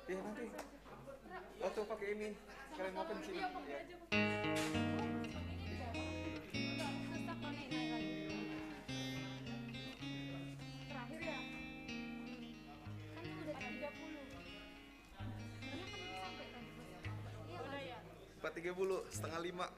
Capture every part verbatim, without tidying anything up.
Ya, nanti waktu pakai ini, kalian mau kencing. Iya, pakai aja. Susah kalau naik-naik lagi. Terakhir ya? Kan udah tiga puluh. Iya, kan udah sampai tadi. Iya, udah ya. Empat tiga puluh, setengah lima.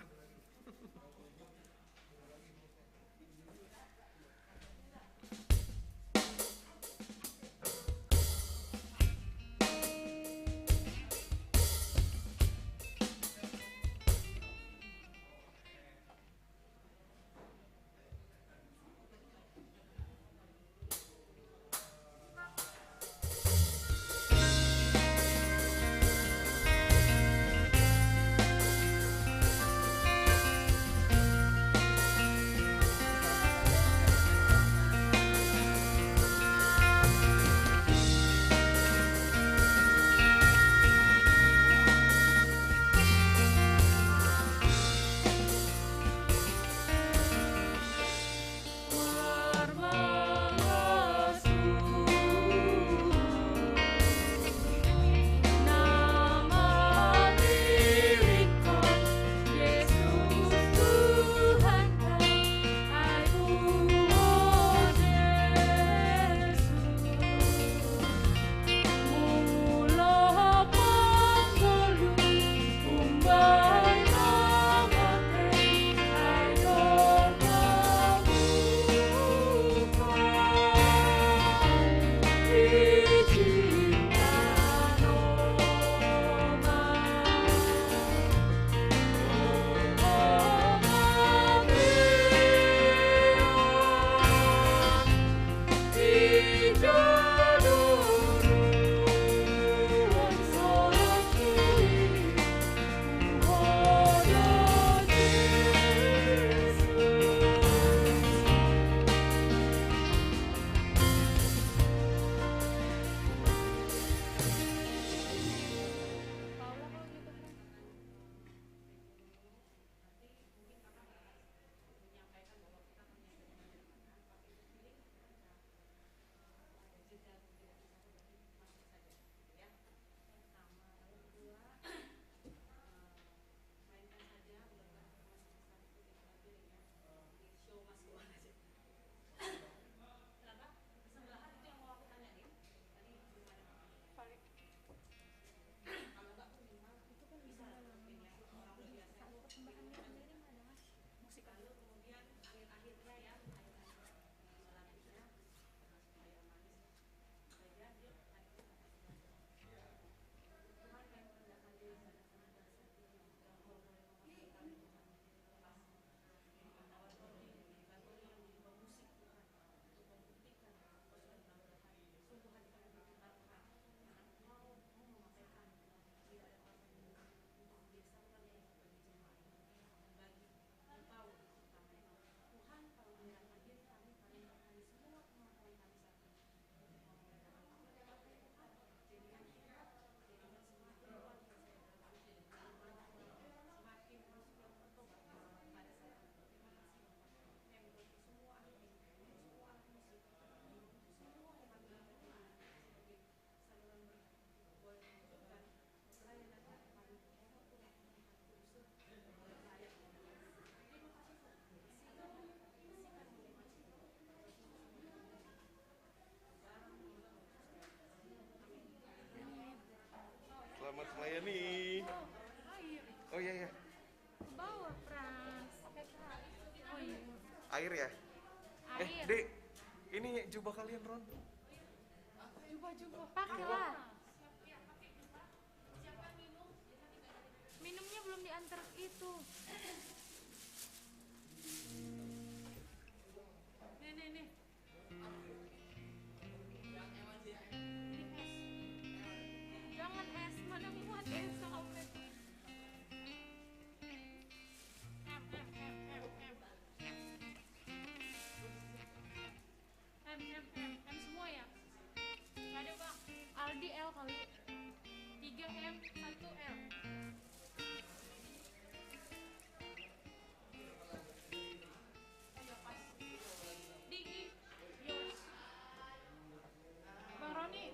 Selamat melayani. Oh iya, iya. Bawah, Pras. Oh iya. Air ya? Eh, Air. Dek, ini jubah kalian, Ron. Jubah-jubah. Pakailah. Minumnya belum diantar itu. Nih, nih, nih. Ini es. Jangan es, mana muat es, Kak Omet. M, M, M, M, M. M, M, M, M semua ya? Nggak ada, Bang. Aldi L kali. Tiga M, satu L. Udah pas. Digi. Yours. Bang Roni.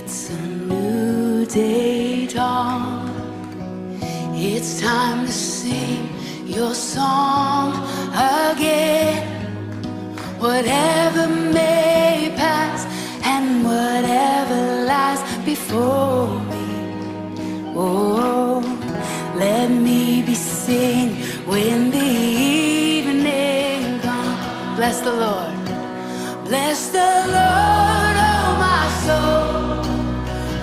It's a new day dawn. It's time to sing your song again. Whatever may pass and whatever lies before me. Oh, let me be singing when the evening comes. Bless the Lord. Bless the Lord, oh my soul,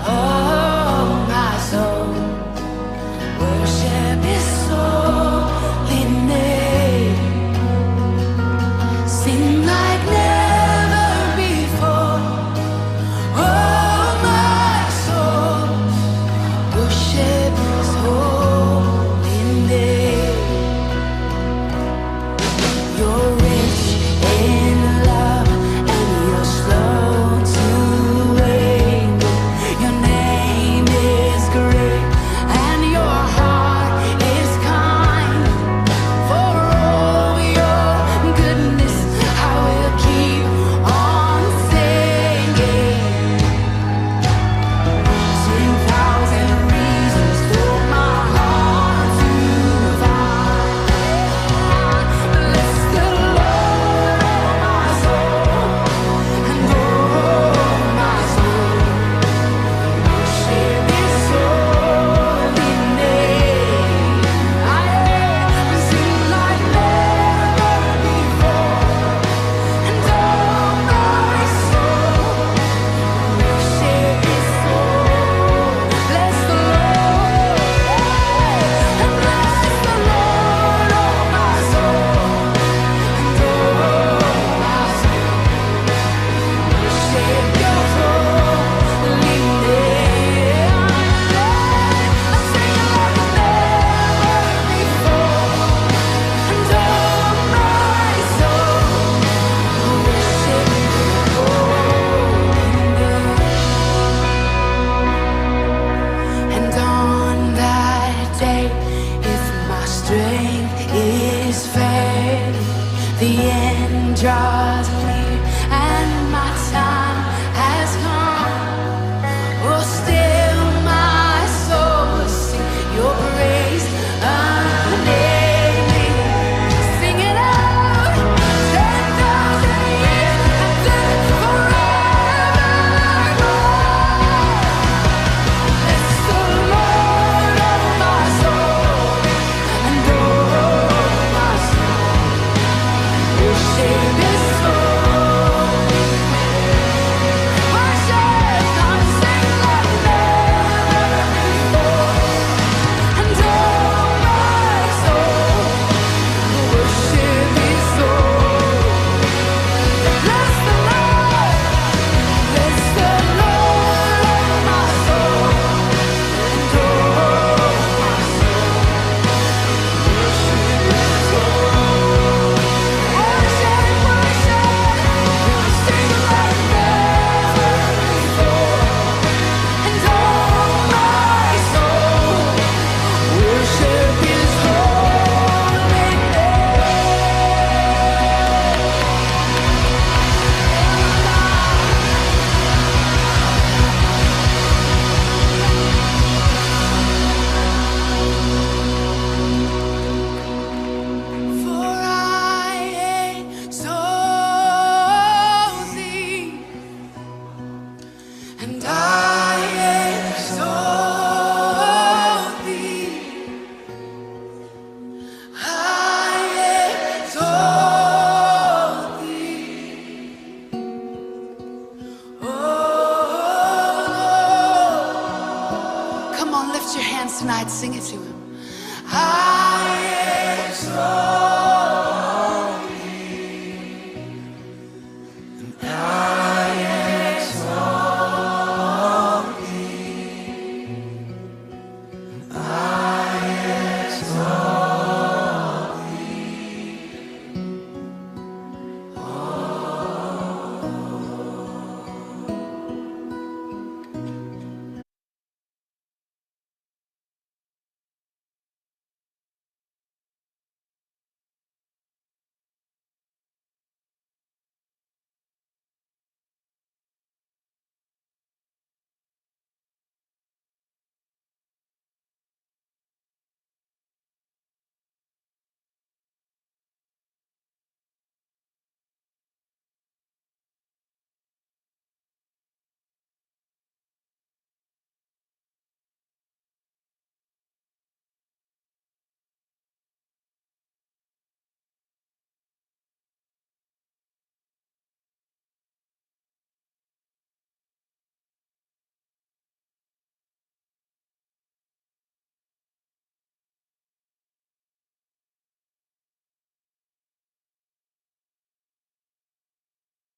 oh my soul. Worship his holy name. Sing like never before. Oh my soul, worship his holy name. You're rich in love and you're slow to anger. Your name is great and your heart is kind. For all your goodness, I will keep on singing. Ten thousand reasons for my heart to find. Bless the Lord, oh my soul, and oh my soul. Worship his holy name. I sing like never before. And oh my soul, worship his holy. Bless the Lord. And bless the Lord, oh my soul. And oh my soul, worship your holy name. I sing like never before. And oh my soul, worship your holy name. And on that day, if my strength is failing, the end draws near, and my time has come. Oh, still my soul will sing your praise unending. Sing it out. Ten thousand years and then forevermore. Bless the Lord, oh my soul, and oh my soul, worship his holy name. Worship, come sing like never before. And oh my soul, worship his holy. Bless the Lord, bless the Lord, oh my soul. For I exalt thee, and I exalt thee, I exalt thee. Oh Lord. Come on, lift your hands tonight, sing it to him. I exalt thee, and I exalt thee, and I exalt thee.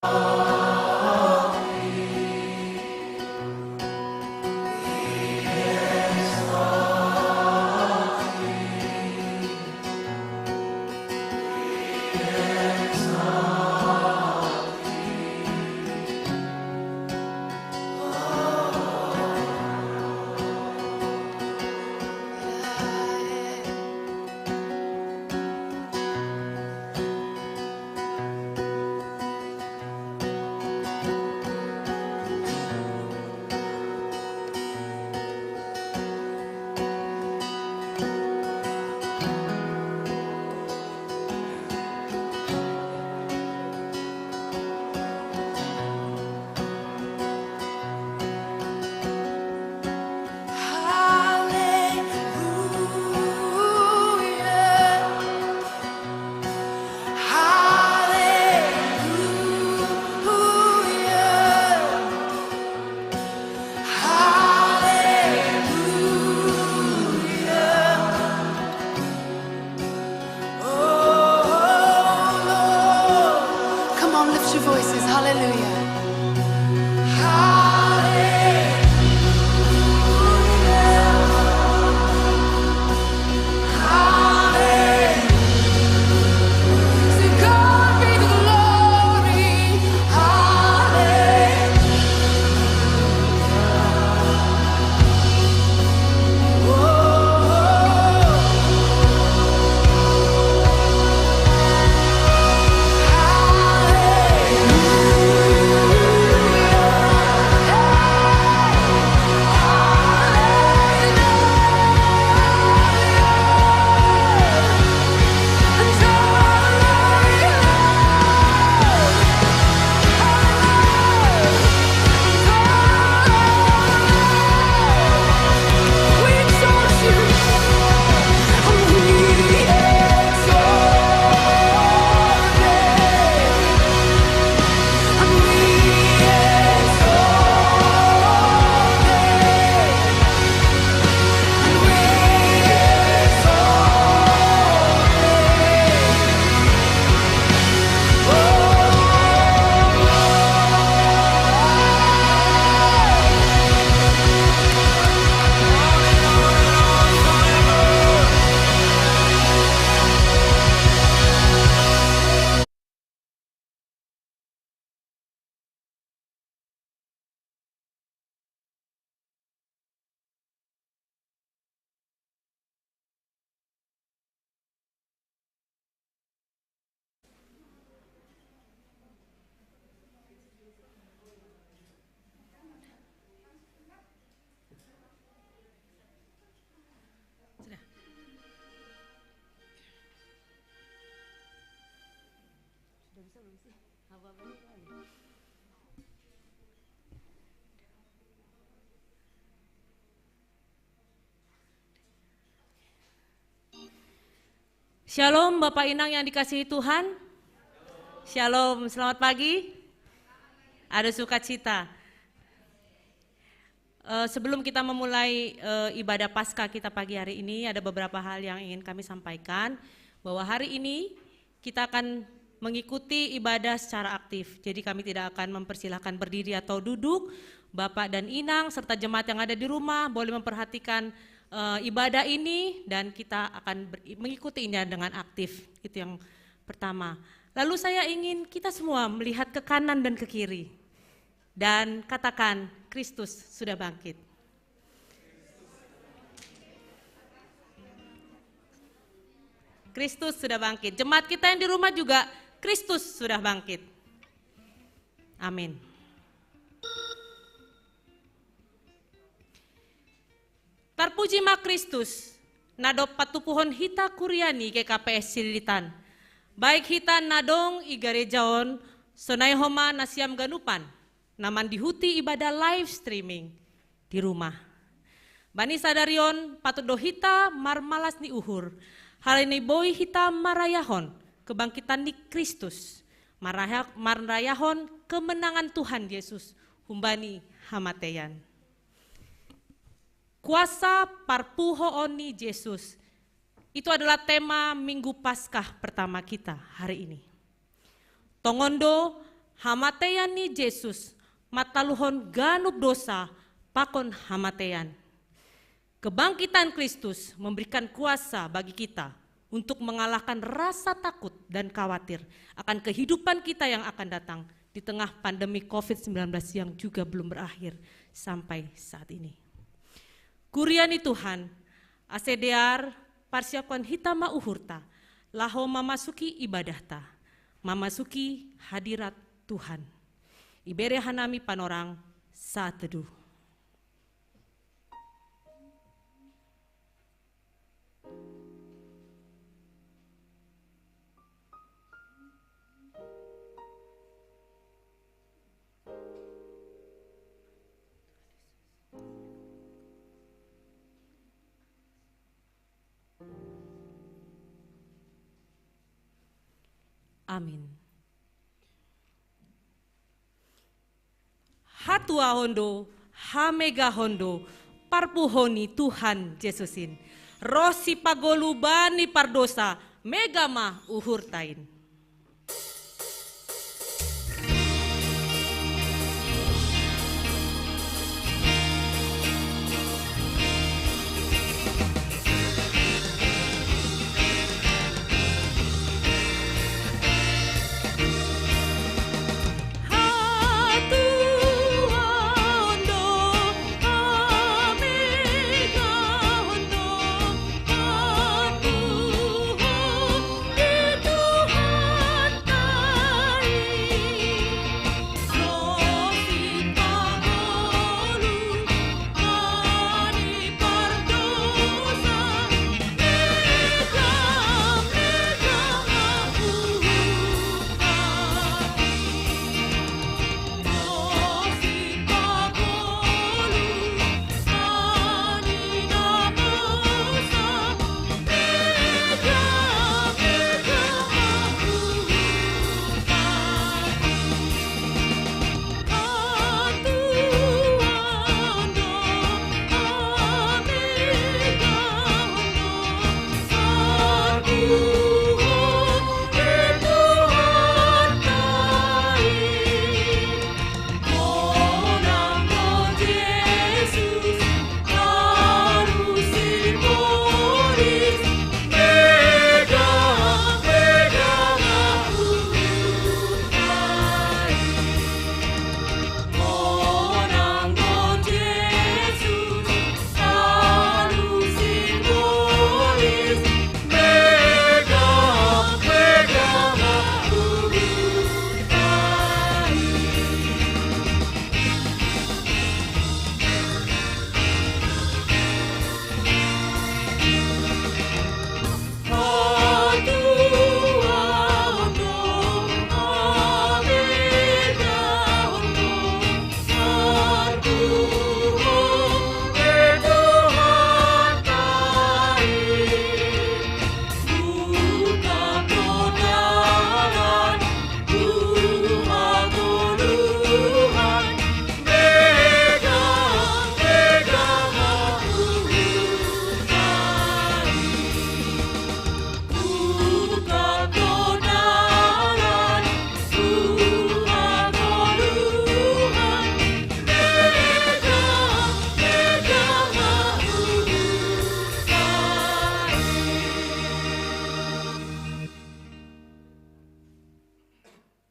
Come on, lift your voices. Hallelujah. Shalom Bapak Inang yang dikasihi Tuhan. Shalom, selamat pagi. Ada sukacita. Eh, sebelum kita memulai eh, ibadah Paskah kita pagi hari ini, ada beberapa hal yang ingin kami sampaikan, bahwa hari ini kita akan mengikuti ibadah secara aktif. Jadi kami tidak akan mempersilahkan berdiri atau duduk. Bapak dan Inang serta jemaat yang ada di rumah boleh memperhatikan eh, ibadah ini dan kita akan ber- mengikutinya dengan aktif. Itu yang pertama. Lalu saya ingin kita semua melihat ke kanan dan ke kiri dan katakan, "Kristus sudah bangkit." Kristus sudah bangkit. Jemaat kita yang di rumah juga, Kristus sudah bangkit. Amin. Tarpuji ma Kristus, na dob patupuhon hita kuria ni G K P S Cililitan. Baik hita na dong i gareja on, sonai homa nasiam ganupan, na mandihuti ibadah live streaming di rumah. Bani sadari on patut do hita marmalas ni uhur, halani boi hita marayahon kebangkitan ni Kristus, maraya-, marayahon kemenangan Tuhan Yesus humbani hamateian. Kuasa parpuhoon ni Jesus. Itu adalah tema Minggu Paskah pertama kita hari ini. Tongon do Hamatean ni Jesus mataluhon ganup dosa pakon hamatean. Kebangkitan Kristus memberikan kuasa bagi kita untuk mengalahkan rasa takut dan khawatir akan kehidupan kita yang akan datang di tengah pandemi covid sembilan belas yang juga belum berakhir sampai saat ini. Kuria ni Tuhan, ase dear parsiapkon hita ma uhurta, laho mamasuki ibadahta, mamasuki hadirat Tuhan. Ibere hanami panorang saat teduh. Amin. Hatuahon do, hamegahon do, parpuho ni Tuhan Jesusin. Roh sipagoluban ni pardosa, mega ma uhurtain.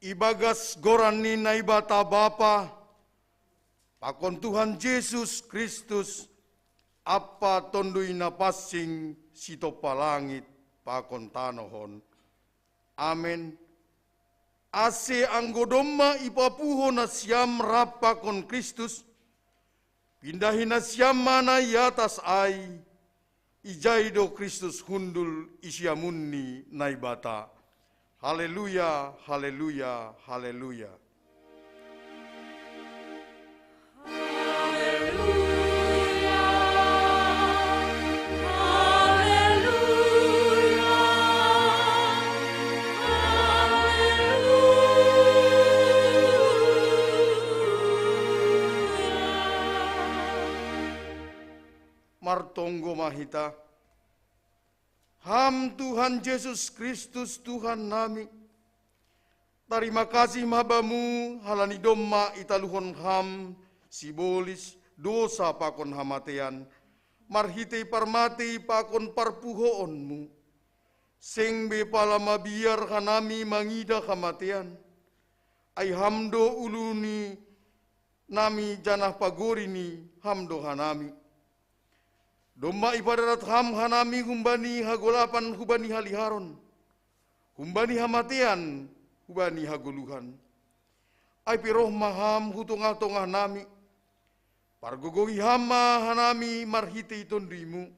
Ibagas goran ni Naibata Bapa, pakon Tuhan Jesus Kristus, Ampa Tonduy Napansing sitompa langit pakon tanoh on. Amen. Ase anggo domma ipapuho nasiam rap pakon Kristus, pindahi nasiam ma na i atas ai, ijai do Kristus hundul i siamun ni Naibata. Haleluya, haleluya, haleluya. Martonggo ma hita. Ham Tuhan Jesus Kristus, Tuhan nami, Tarima kasih ma Bamu, halani domma italuhon Ham sibolis dosa pakon hamatean, marhitei parmatei pakon parpuhoonMu. Seng be pala mabiar hanami mangidah hamatean, ai Ham do ulu ni nami, janah pagori ni Ham do hanami. Domma ipadarat Ham hanami humbani hagolapan hubani haliharon, humbani hamatean hubani hagoluhan. Ai pe roh ma Ham hu tongah-tongah nami, pargogohi Ham ma hanami marhitei TonduyMu,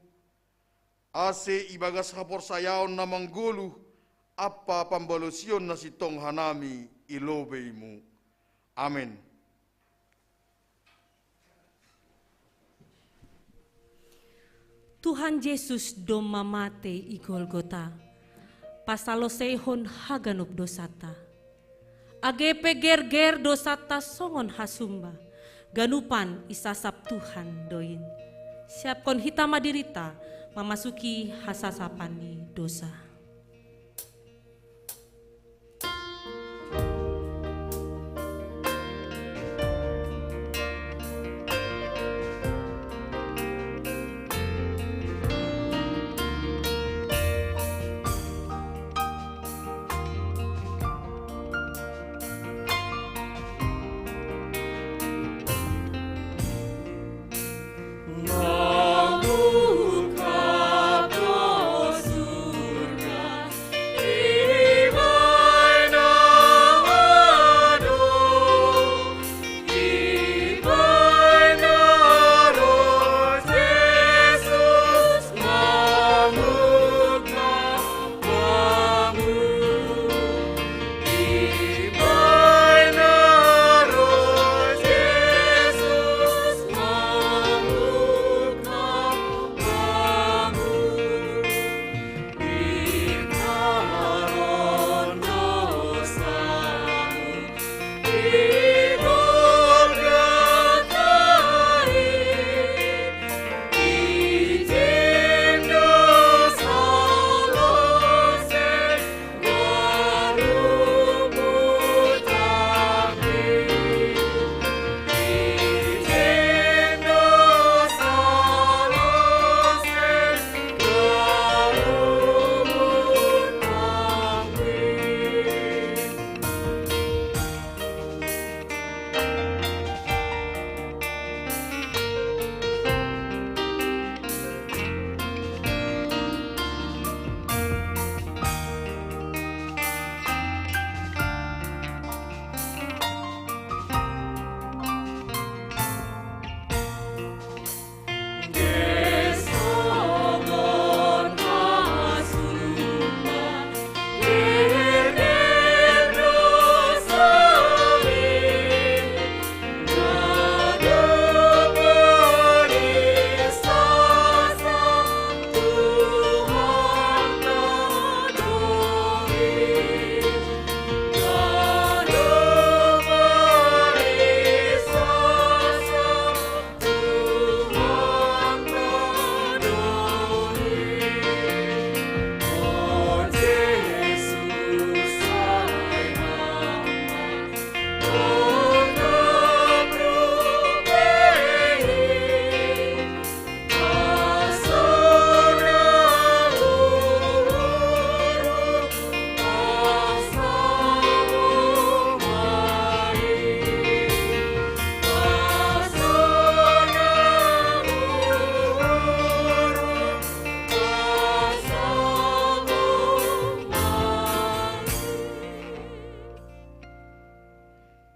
ase ibagas haporsayaon na manggoluh ampa pambalosion na sintong hanami i lobeiMu. Amen. Tuhan Jesus domma matei i Golgota, pasaloseihon haganup dosanta. Age pe gerger dosanta songon hasumba, ganupan isasap Tuhan do in. Siapkon hita ma dirinta mamasuki hasasapan ni dosa.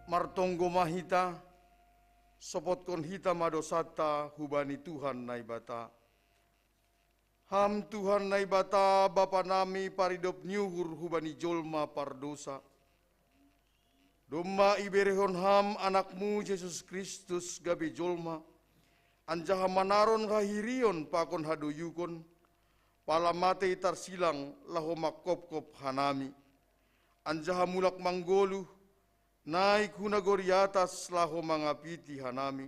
Martonggo ma hita, sopotkon hita ma dosanta hubani Tuhan Naibata. Ham Tuhan Naibata, Bapa nami paridop ni uhur hubani jolma pardosa. Domma iberehon Ham AnakMu Jesus Kristus gabe jolma, anjaha manaron hahirion pakon hadoyukon, pala matei tarsilang laho manghophop hanami, anjaha mulak manggoluh, naik hu nagori atas laho mangapiti hanami.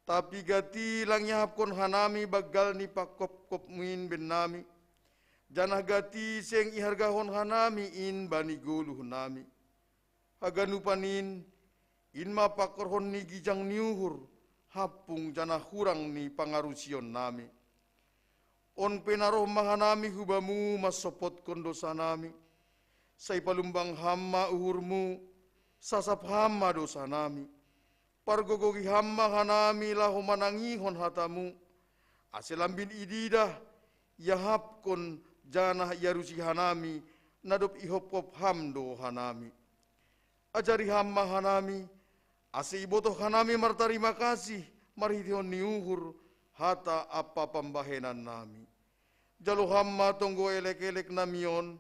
Tapi gati lang iahapkon hanami banggal ni panghophopMu in bennami, janah gati seng ihargahon hanami in bani goluhnami. Haganupan in, in ma pangkorhon ni gijang ni uhur, hampung janah hurang ni pangarusionnami. On pe na roh ma hanami hu Bamu mansompotkon dousanami. Sai palumbang Ham ma uhurMu, sasap Ham ma dousanami. Pargogohi Ham ma hanami laho manangihon hataMu, ase lambin ididah, iahapkon, janah iarusi hanami, na dob ihophop Ham do hanami. Ajari Ham ma hanami, ase ibotoh hanami martarima kasih marhiteihon ni uhur, hata ampa pambahenannami. Jalo Ham ma tonggo elek-eleknami on,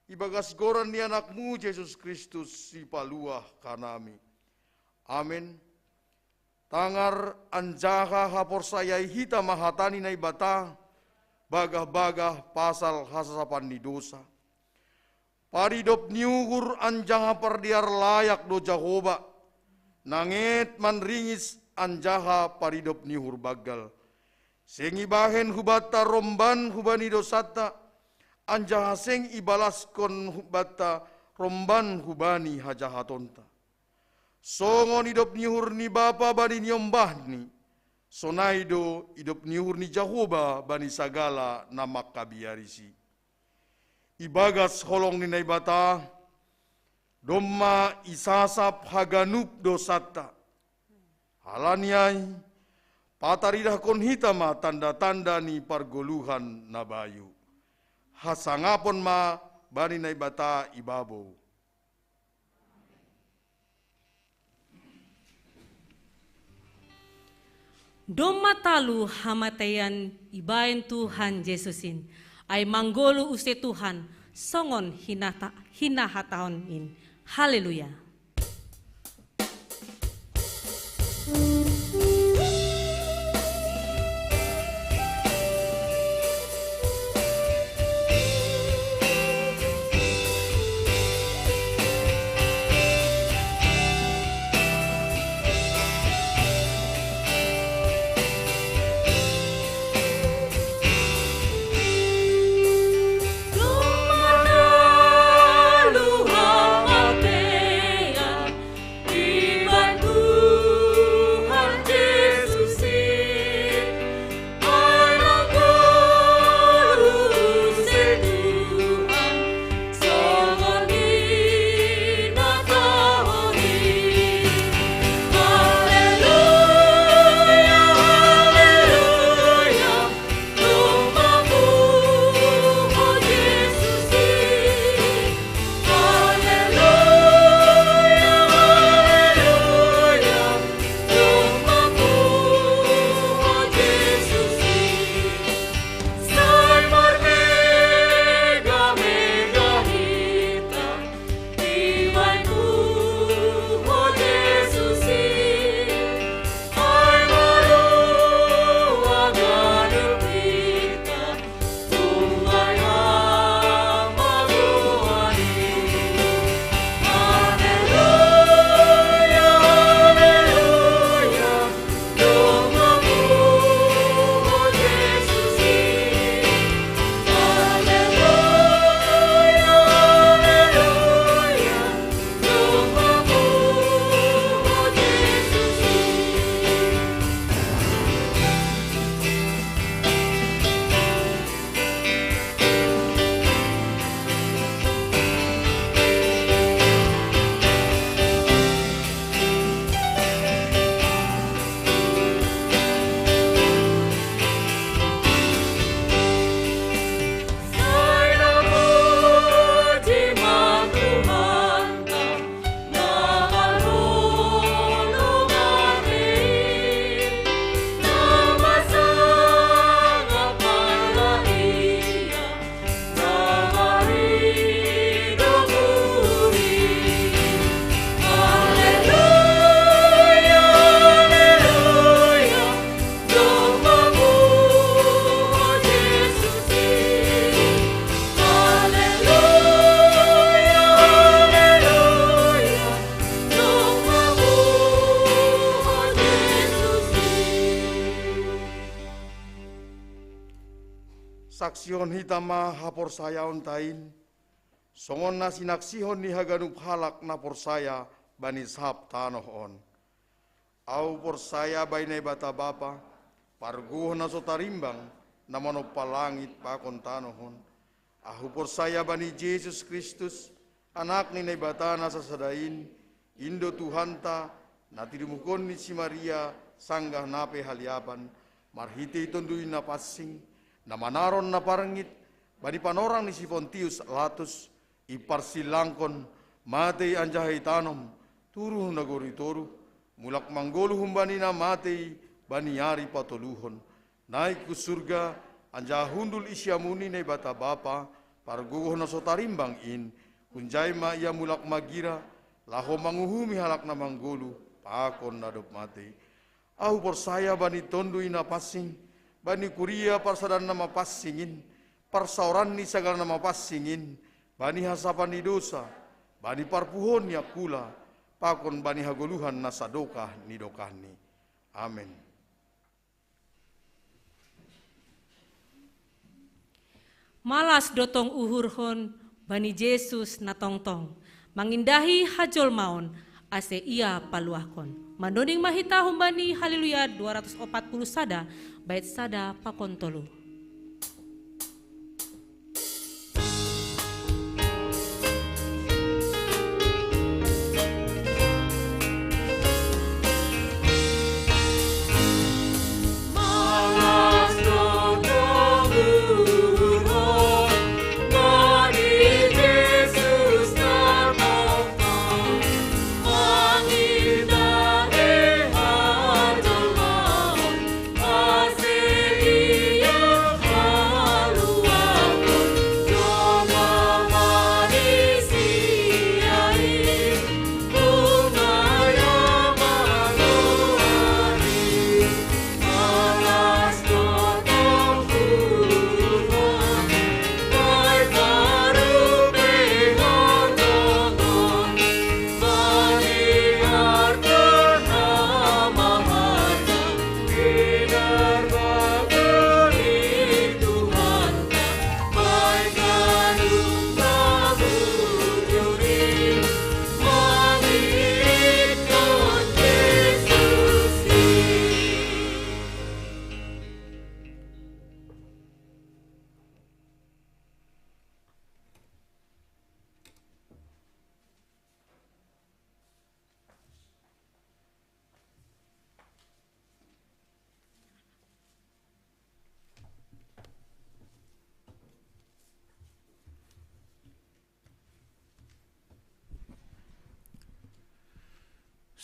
ibagas goran ni AnakMu Jesus Kristus, Sipaluah hanami. Amen. Tangar anjaha haporsayai hita ma hata ni Naibata, bagah-bagah pasal hasasapan ni dousa. Paridop ni uhur anjaha pardear layak do Jahowa, nanget manringis anjaha paridop ni uhur banggal. Seng ibahen hubanta romban hubani dousanta, anjaha seng ibalaskon hubanta romban hubani hajahatonta. Songon idop ni uhur ni bapa bani niombahni, sonai do idop ni uhur ni Jahowa bani sagala na mangkabiarisi. Ibagas holong ni Naibata, domma isasap haganup dousanta. Halani ai, pataridahkon hita ma tanda-tanda ni pargoluhan na bayu. Hasangapon ma bani Naibata ibabou. Domma talu hamateian ibahen Tuhan Jesus in, ai manggoluh use Tuhan songon hinata-, hinahatahon in. Haleluya. Saksihon hita ma haporsayaonta in, songon na sinaksihon ni haganup halak na porsaya bani sahap tanoh on. Ahu porsaya bani Naibata Bapa, pargogoh na so tarimbang, na manompa langit pakon tanoh on. Ahu porsaya bani Jesus Kristus, Anak ni Naibata na sasada in, in do Tuhanta, na tinumuhon ni si Maria sanggah na pe haliapan, marhitei Tonduy Napansing, na manaron na parngit bani panorang ni si Pontius Latus, iparsilangkon, matei anjaha itanom, turun nagori toruh, mulak manggoluh humbani na matei bani ari patoluhon, naik hu surga, anjaha hundul i siamun ni Naibata Bapa, pargogoh na so tarimbang in, hunjai ma ia mulak magira, laho manguhumi halak na manggoluh pakon na dob matei. Ahu porsaya bani Tonduy Napansing, bani kuria parsadaan na mapansing in, parsaoran ni sagala na mapansing in, bani hasapan ni dousa, bani parpuhoon ni angkula, pakon bani hagoluhan na sadokah ni dokahni. Amen. Malas do tong uhurhon bani Jesus na tongtong, mangindahi hajolmaon, ase Ia paluahkon. Mandoning ma hita humbani Haleluya dua ratus opat puluh sada, bait sada pakon tolu.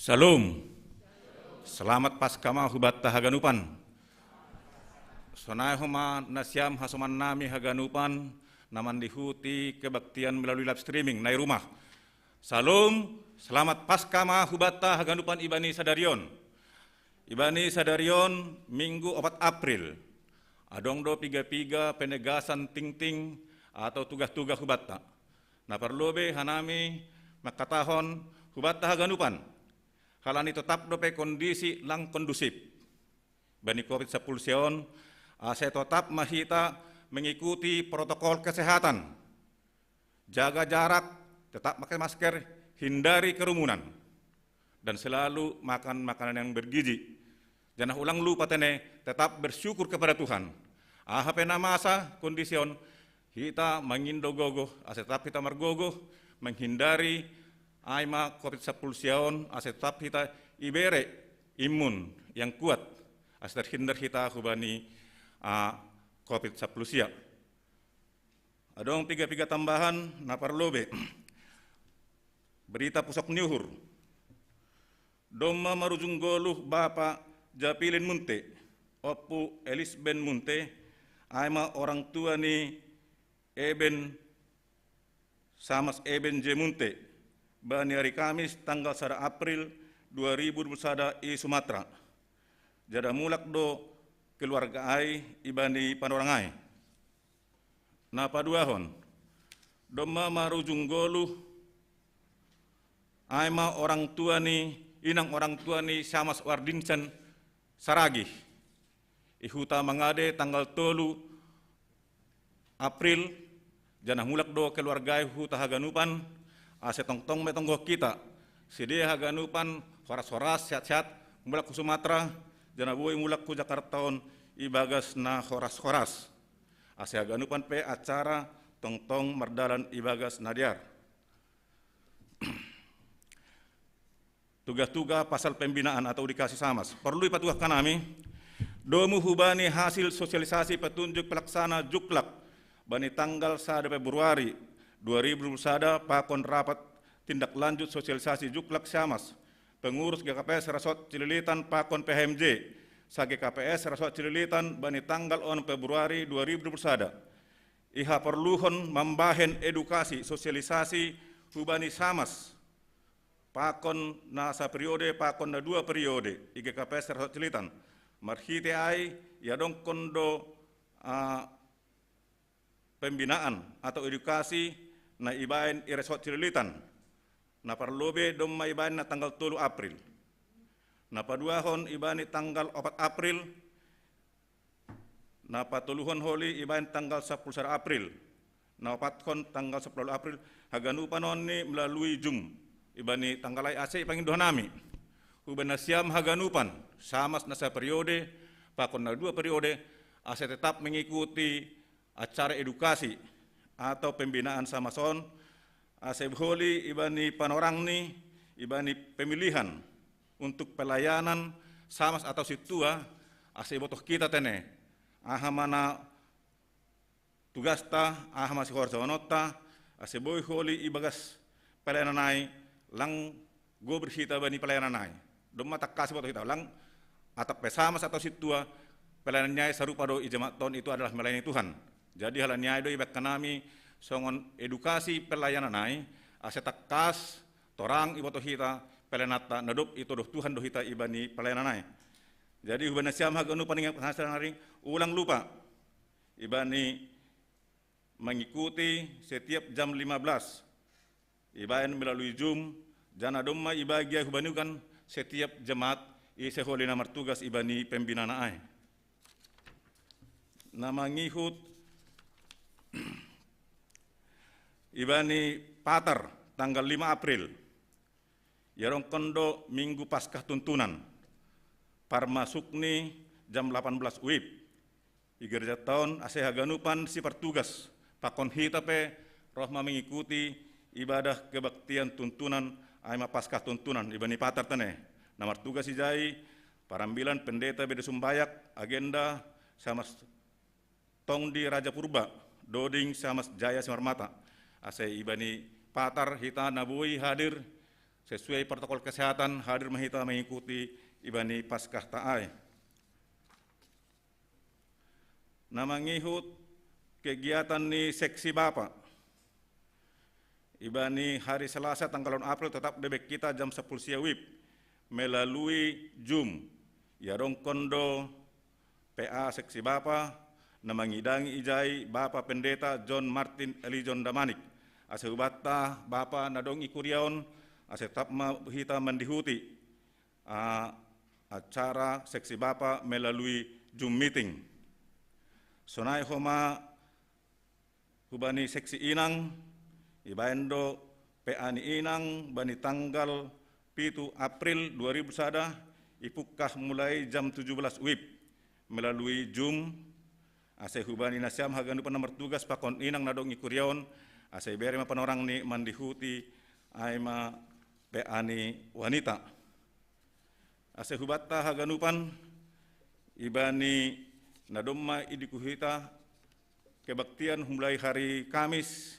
Salom. Selamat Paskah ma hubanta haganupan. Sonai homa nasiam hasomannami haganupan na mandihuti kebaktian melalui live streaming na i rumah. Salom, selamat Paskah ma hubanta haganupan ibani sadarion. Ibani sadarion Minggu opat April. Adong do piga-piga penegasan tingting atau tugah-tugah hubanta. Na parlobei hanami mangkatahon hubanta haganupan. Halani totap dope kondisi lang kondusif bani covid sampulu sia on, ase totap ma hita mengikuti protokol kesehatan. Jaga jarak, tetap pakai masker, hindari kerumunan, dan selalu makan makanan yang bergizi. Janah ulang lupa tene, tetap bersyukur kepada Tuhan. Aha pe na masa kondisi on, hita mangindo gogoh, ase tetap hita margogoh, menghindari ai ma covid sampulu sia on, ase tetap hita ibere imun yang kuat, ase terhindar hita hubani a covid sampulu sia. Adong piga-piga tambahan na parlobei. Berita pusok ni uhur. Domma marujung goluh Bapa Japilin Munte, Ompu Elisben Munte, ai ma orang tua ni Eben Samas Eben J Munte, bani ari Kamis tanggal sada April dua ribu dua puluh sada i Sumatra. Jada mulak do keluarga ai ibani panorang ai. Na paduahon, domma marujung goluh ai ma orang tua ni, inang orang tua ni Samas Wardinsen Saragih. I huta Mangade tanggal tolu April Janah mulak do keluargai hu haganupan, ase tongtong me tonggohon hita. Sidea haganupan horas-horas, sehat-sehat, mulak hu Sumatera, janah boi mulak hu Jakarta on ibagas na horas-horas. Ase haganupan pe acara tongtong mardalan ibagas na dear. Tuga-tuga pasal pembinaan atau edukasi Samas. Perlu ipatugah hanami, domu hubani hasil sosialisasi petunjuk pelaksana Juklak bani tanggal sada Februari dua ribu dua puluh sada pakon rapat tindak lanjut sosialisasi Juklak Samas, pengurus G K P S Resort Cililitan pakon P H M J, sa G K P S Resort Cililitan bani tanggal onom Februari dua ribu dua puluh sada. Ihaporluhon mambahen edukasi sosialisasi hubani Samas, pakon na saperiode, pakon na dua periode, i G K P S Resort Cililitan. Marhite ai iadongkon do, ah, pembinaan atau edukasi na ibahen i Resort Cililitan. Na parlobei domma ibahen na tanggal tolu April. Na paduahon ibani tanggal opat April, na patoluhon holi ibahen tanggal sampulu sada April, na opathon tanggal sampulu April, haganupan on ni melalui Zoom. Ibani tanggal ai ase ipangindo hanami hubani nasiam haganupan, Samas na saperiode, pakon na dua periode, ase tetap mengikuti acara edukasi atau pembinaan Samas on, ase boi holi ibani panorangni, ibani pemilihan untuk pelayanan Samas atau sintua, ase ibotoh hita tene aha ma na tugasta, aha ma sihorsahononta, ase boi holi ibagas pelayanan ai, lang gobir hita bani pelayanan ai. Domma tangkas ibotoh hita, lang atap pe Samas atau sintua, pelayanan ni ai sarupa do i jemaat on, itu adalah melayani Tuhan. Jadi halani ai do ibahen hanami songon edukasi pelayanan ai, ase tangkas torang ibotoh hita pelayananta, na dob itodoh Tuhan do hita ibani pelayanan ai. Jadi hubani nasiam haganupan, ingat, ulang lupa ibani mengikuti setiap jam lima belas, ibahen melalui Zoom, janah domma ibagi ai hubani ugan setiap jemaat, ise holi na martugas ibani pembinaan ai. Na mangihut ibani Patar tanggal lima April, iadongkon do Minggu Paskah tuntunan, parmasukni jam delapan belas WIB. I gerejanta on, ase haganupan sipartugas, pakon hita pe roh ma mengikuti ibadah kebaktian tuntunan, ai ma Paskah tuntunan, ibani Patar tene. Na martugas ijai parambilan pendeta Bede Sumbayak, agenda Samas Tongdi Raja Purba, doding Samas Jaya Simarmata. Ase ibani Patar hita na boi hadir sesuai protokol kesehatan, hadir ma hita mengikuti ibani Paskahta ai. Na mangihut kegiatan ni seksi bapa. Ibani hari Selasa tanggal onom April tetap dibahen hita jam sampulu sia WIB melalui Zoom. Iadongkon do P A seksi bapa, na mangidangi ijai Bapa Pendeta John Martin Elijon Damanik. Ase hubanta bapa na dong i kuria on, ase tetap ma hita mandihuti, ah, acara seksi bapa melalui Zoom meeting. Sonai homa hubani seksi inang, ibahen do P A ni inang bani tanggal pitu April dua ribu sada, ipungkah mulai jam tujuh belas WIB melalui Zoom, ase hubani nasiam haganupan na martugas pakon inang na dong i kuria on, ase ibere ma panorangni mandihuti, ai ma P A ni wanita. Ase hubanta haganupan, ibani na domma idikuhon hita kebaktian mulai hari Kamis,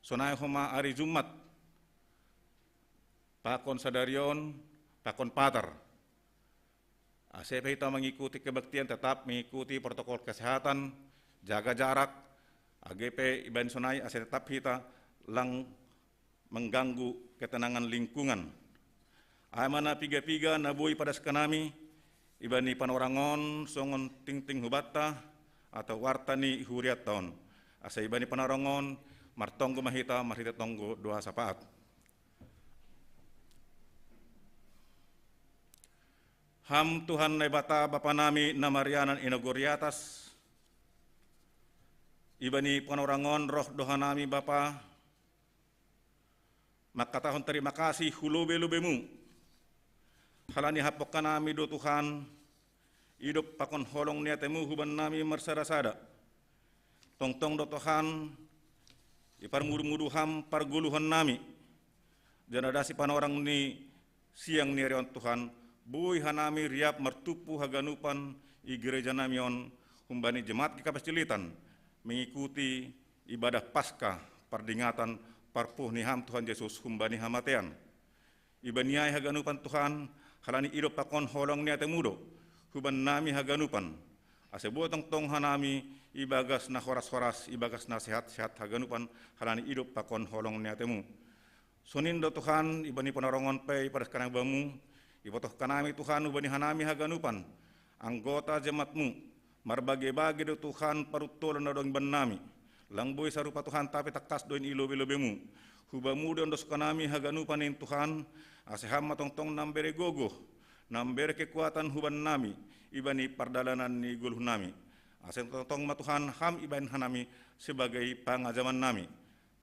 sonai homa hari Jumat, pakon sadari on, pakon Patar. Ase pe hita mengikuti kebaktian, tetap mengikuti protokol kesehatan, jaga jarak, age pe ibani sonai, ase tetap hita lang mengganggu ketenangan lingkungan. Ai ma na piga-piga na boi padaskan hami, ibani panorang on songon tingting hubanta atau warta ni hurianta on. Asa ibani panorang on martonggo ma hita marhite tonggo doa sapaat. Ham Tuhan Naibata Bapa nami na marianan i nagori atas, Ibani panorangon roh do hanami Bapa, mangkatahon tarima kasih hu lobei-lobeiMu. Halani hapokan nami do Tuhan, idop pakon holong ni ataiMu huban nami marsada-sada. Tongtong do Tuhan, iparmudu-mudu Ham pargoluhan nami. Janah dasi panorang ni siang ni ari on Tuhan, boi hanami riap martumpu haganupan i gereja nami on humbani jemaat GKPS Cililitan, mengikuti ibadah Paskah, pardingatan parpuho ni Ham Tuhan Jesus humbani hamateian. Ibani ai haganupan Tuhan, halani idop pakon holong ni ataiMu do huban nami haganupan, ase boi tongtong hanami ibagas na horas-horas, ibagas na sehat-sehat haganupan, halani idop pakon holong ni ataiMu. Sonin do Tuhan, ibani panorangon pe ipadaskan nami Bamu, ibotohkan nami Tuhan hubani hanami haganupan, anggota jemaat-Mu, marbage-bage do Tuhan paruntolan na adong iban nami. Lang boi sarupa Tuhan, tapi tangkas do in i lobei-lobeiMu. Hu Bamu do iondoskan nami haganupan in Tuhan, ase Ham ma tongtong na mambere gogoh, na mambere kekuatan huban nami, ibani pardalanan ni goluh nami. Ase tongtong ma Tuhan Ham ibahen hanami sebagai pangajaman nami.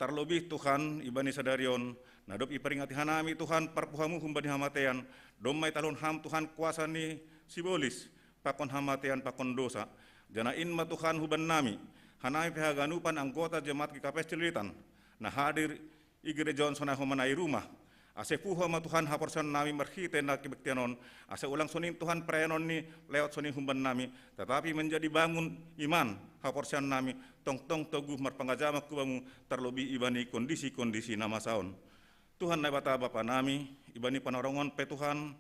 Tarlobih Tuhan, ibani sadari on, na dob iperingati hanami Tuhan parpuhoMu humbani hamateian, domma italuhon Ham Tuhan kuasa ni sibolis, pakon hamateian, pakon dosa. Janah in ma Tuhan huban nami, hanami pe haganupan anggota jemaat GKPS Cililitan, na hadir i gereja on sonai homa na i rumah. Ase puho ma Tuhan haporseaon nami marhitei na kebaktian on, ase ulang sonin Tuhan perayanon ni lewat sonin huban nami, tetapi menjadi bangun iman haporseaon nami, tongtong toguh marpangajaman hu Bamu, tarlobih ibani kondisi-kondisi na masa on. Tuhan Naibata Bapa nami, ibani panorangon pe Tuhan,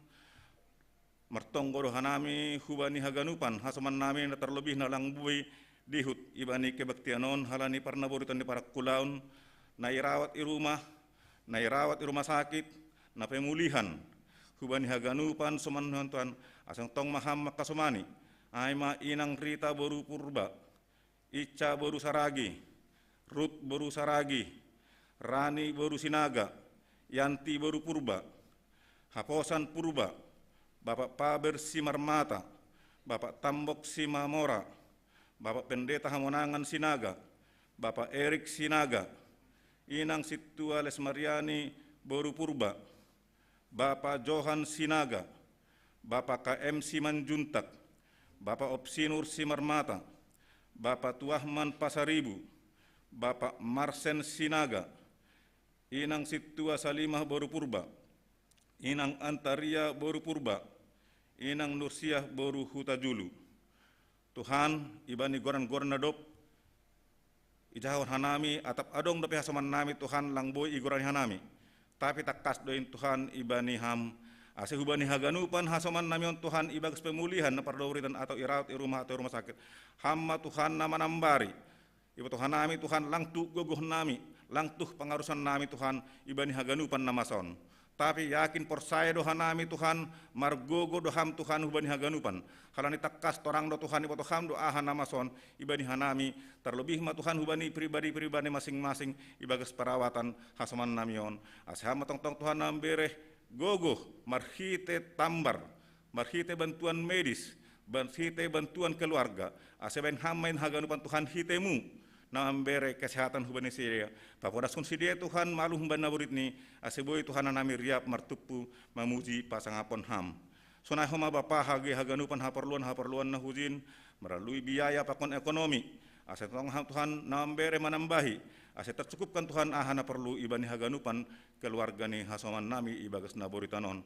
martonggo do hanami hubani haganupan hasoman nami na tarlobih na lang boi dihut ibani kebaktian on halani parnaboritan ni parangkulaon, na irawat i rumah, na irawat i rumah sakit, na pemulihan. Hubani haganupan hasoman nami on Tuhan, ase tongtong ma Ham mangkasomani, ai ma inang Rita boru Purba, Ica boru Saragi, Rut boru Saragi, Rani boru Sinaga, Yanti boru Purba, Haposan Purba, Bapak Paber Simarmata, Bapak Tambok Simamora, Bapak Pendeta Hamonangan Sinaga, Bapak Erik Sinaga, Inang Sintua Lesmariani boru Purba, Bapa Johan Sinaga, Bapa K M Simanjuntak, Bapa Opsinur Simarmata, Bapa Tuahman Pasaribu, Bapa Marsen Sinaga, Inang Sintua Salimah boru Purba, Inang Antaria boru Purba, Inang Nursiah boru Hutajulu. Tuhan, ibani goran-goran na dob ijahahon hanami, atap adong dope hasoman nami Tuhan, lang boi igorani hanami. Tapi tangkas do in Tuhan ibani Ham, ase hubani haganupan hasoman nami on Tuhan, ibagas pemulihan na parnaboritan atau irawat i rumah atau i rumah sakit, Ham ma Tuhan na manambari. Ibotoh hanami Tuhan, lang tuh gogoh nami, lang tuh pangarusan nami Tuhan, ibani haganupan na masa on. Tapi yakin porsaya do hanami Tuhan, margogoh do Ham Tuhan hubani haganupan. Halani tangkas torang do Tuhan, ibotoh Ham do aha na masa on ibani hanami, tarlobih ma Tuhan hubani pribadi-pribadi masing-masing ibagas perawatan hasoman nami on. Ase Ham ma tongtong Tuhan na mambere gogoh marhitei tambar, marhitei bantuan medis, marhitei bantuan keluarga, ase bahen Ham ma in haganupan Tuhan hitei-Mu, na mambere kesehatan hubani sidea. Papodaskon sidea Tuhan malum humbani naborit-Ni, ase boi Tuhan hanami riap martumpu mamuji pasangapon Ham. Sonai homa Bapa hage haganupan haporluan-haporluan na hujin, maralui biaya pakon ekonomi, ase tongtong Ham Tuhan na mambere manambahi, ase tarcukupkan Tuhan aha na porlu ibani haganupan keluarga ni hasoman nami ibagas naboritan on.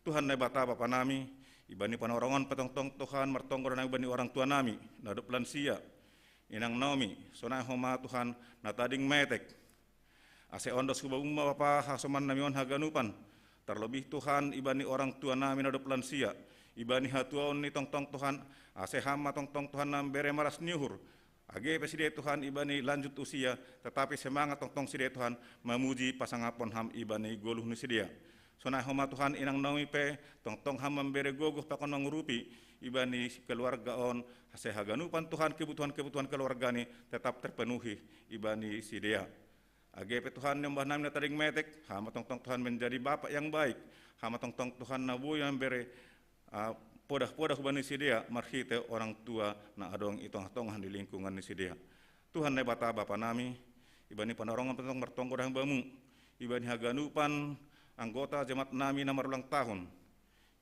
Tuhan Naibata Bapa nami, ibani panorangon pe tongtong Tuhan, martonggo do hanami hubani orang tua nami na dob lansia, Inang Naomi, sonai homa Tuhan na tading metek. Ase ondos hu Bamu ma Bapa hasoman nami on haganupan, tarlobih Tuhan ibani orang tua nami na dob lansia, ibani hatuaon ni tongtong Tuhan, ase Ham ma tongtong Tuhan na mambere malas ni uhur, age pe sidea Tuhan ibani lanjut usia, tetapi semangat tongtong sidea Tuhan mamuji pasangapon Ham ibani goluh ni sidea. Sonai homa Tuhan Inang Naomi pe, tongtong Ham mambere gogoh pakon mangurupi ibani keluarga on, ase haganupan Tuhan kebutuhan-kebutuhan keluargani tetap terpenuhi ibani sidea. Age pe Tuhan ni ombah nami na tading metek, Ham ma tongtong Tuhan menjadi Bapa yang baik, Ham ma tongtong Tuhan na boi mambere ah, podah-podah hubani sidea marhitei orang tua na adong i tongah-tongah ni lingkungan ni sidea. Tuhan Naibata Bapa nami, ibani panarongan pe tongtong martonggo da hami bamu, ibani haganupan anggota jemaat nami na marulang tahun,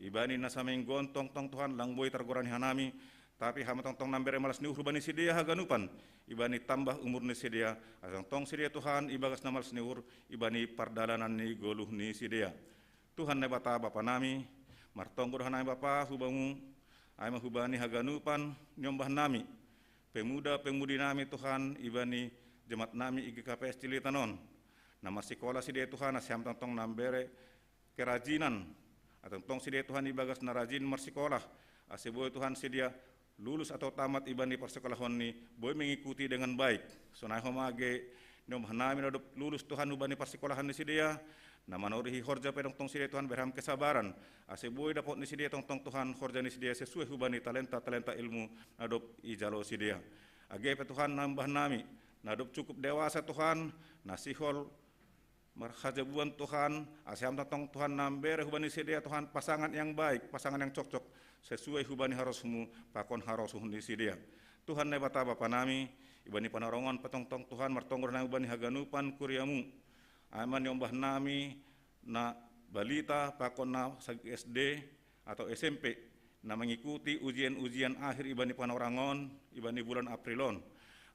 ibani na saminggu on tongtong Tuhan lang boi targoran hanami, tapi hami tongtong nambere malas ni uhur bani sidea haganupan, ibani tambah umur ni sidea, asa tongtong sidea Tuhan ibagas na malas ni uhur, ibani pardalanan ni goluh ni sidea. Tuhan Naibata Bapa nami, martonggo da hanami Bapa hu bamu, ai ma hubani haganupan niombah nami, pemuda-pemudi nami Tuhan ibani jemaat nami I G K P S Cililitan on, na marsikola sidea Tuhan, asa hami tongtong nambere kerajinan, asa tongtong sidea Tuhan ibagas na rajin marsikola, asa boi Tuhan sidea lulus atau tamat ibani parsikolahon ni, boi mengikuti dengan baik. Sonai homa age niombah nami na dob lulus Tuhan hubani parsikolahan ni sidea, na manorihi horja pe tongtong sidea Tuhan bere hami kesabaran, asa boi dapot ni sidea tongtong Tuhan horja ni sidea sesuai hubani talenta-talenta ilmu na dob ijalo sidea. Age pe Tuhan niombah nami na dob cukup dewasa Tuhan, na sihol marhajabuan Tuhan, asa hami tongtong Tuhan nambere hubani sidea Tuhan pasangan yang baik, pasangan yang cocok, sesuai hubani harosmu pakon harosuh ni sidea. Tuhan Naibata Bapa nami, ibani panarongan pe tongtong Tuhan martonggo da hanami hubani haganupan kuriamu, ai ma niombah nami na balita pakon na sagik S D atau S M P na mengikuti ujian-ujian akhir ibani panorang on, ibani bulan April on.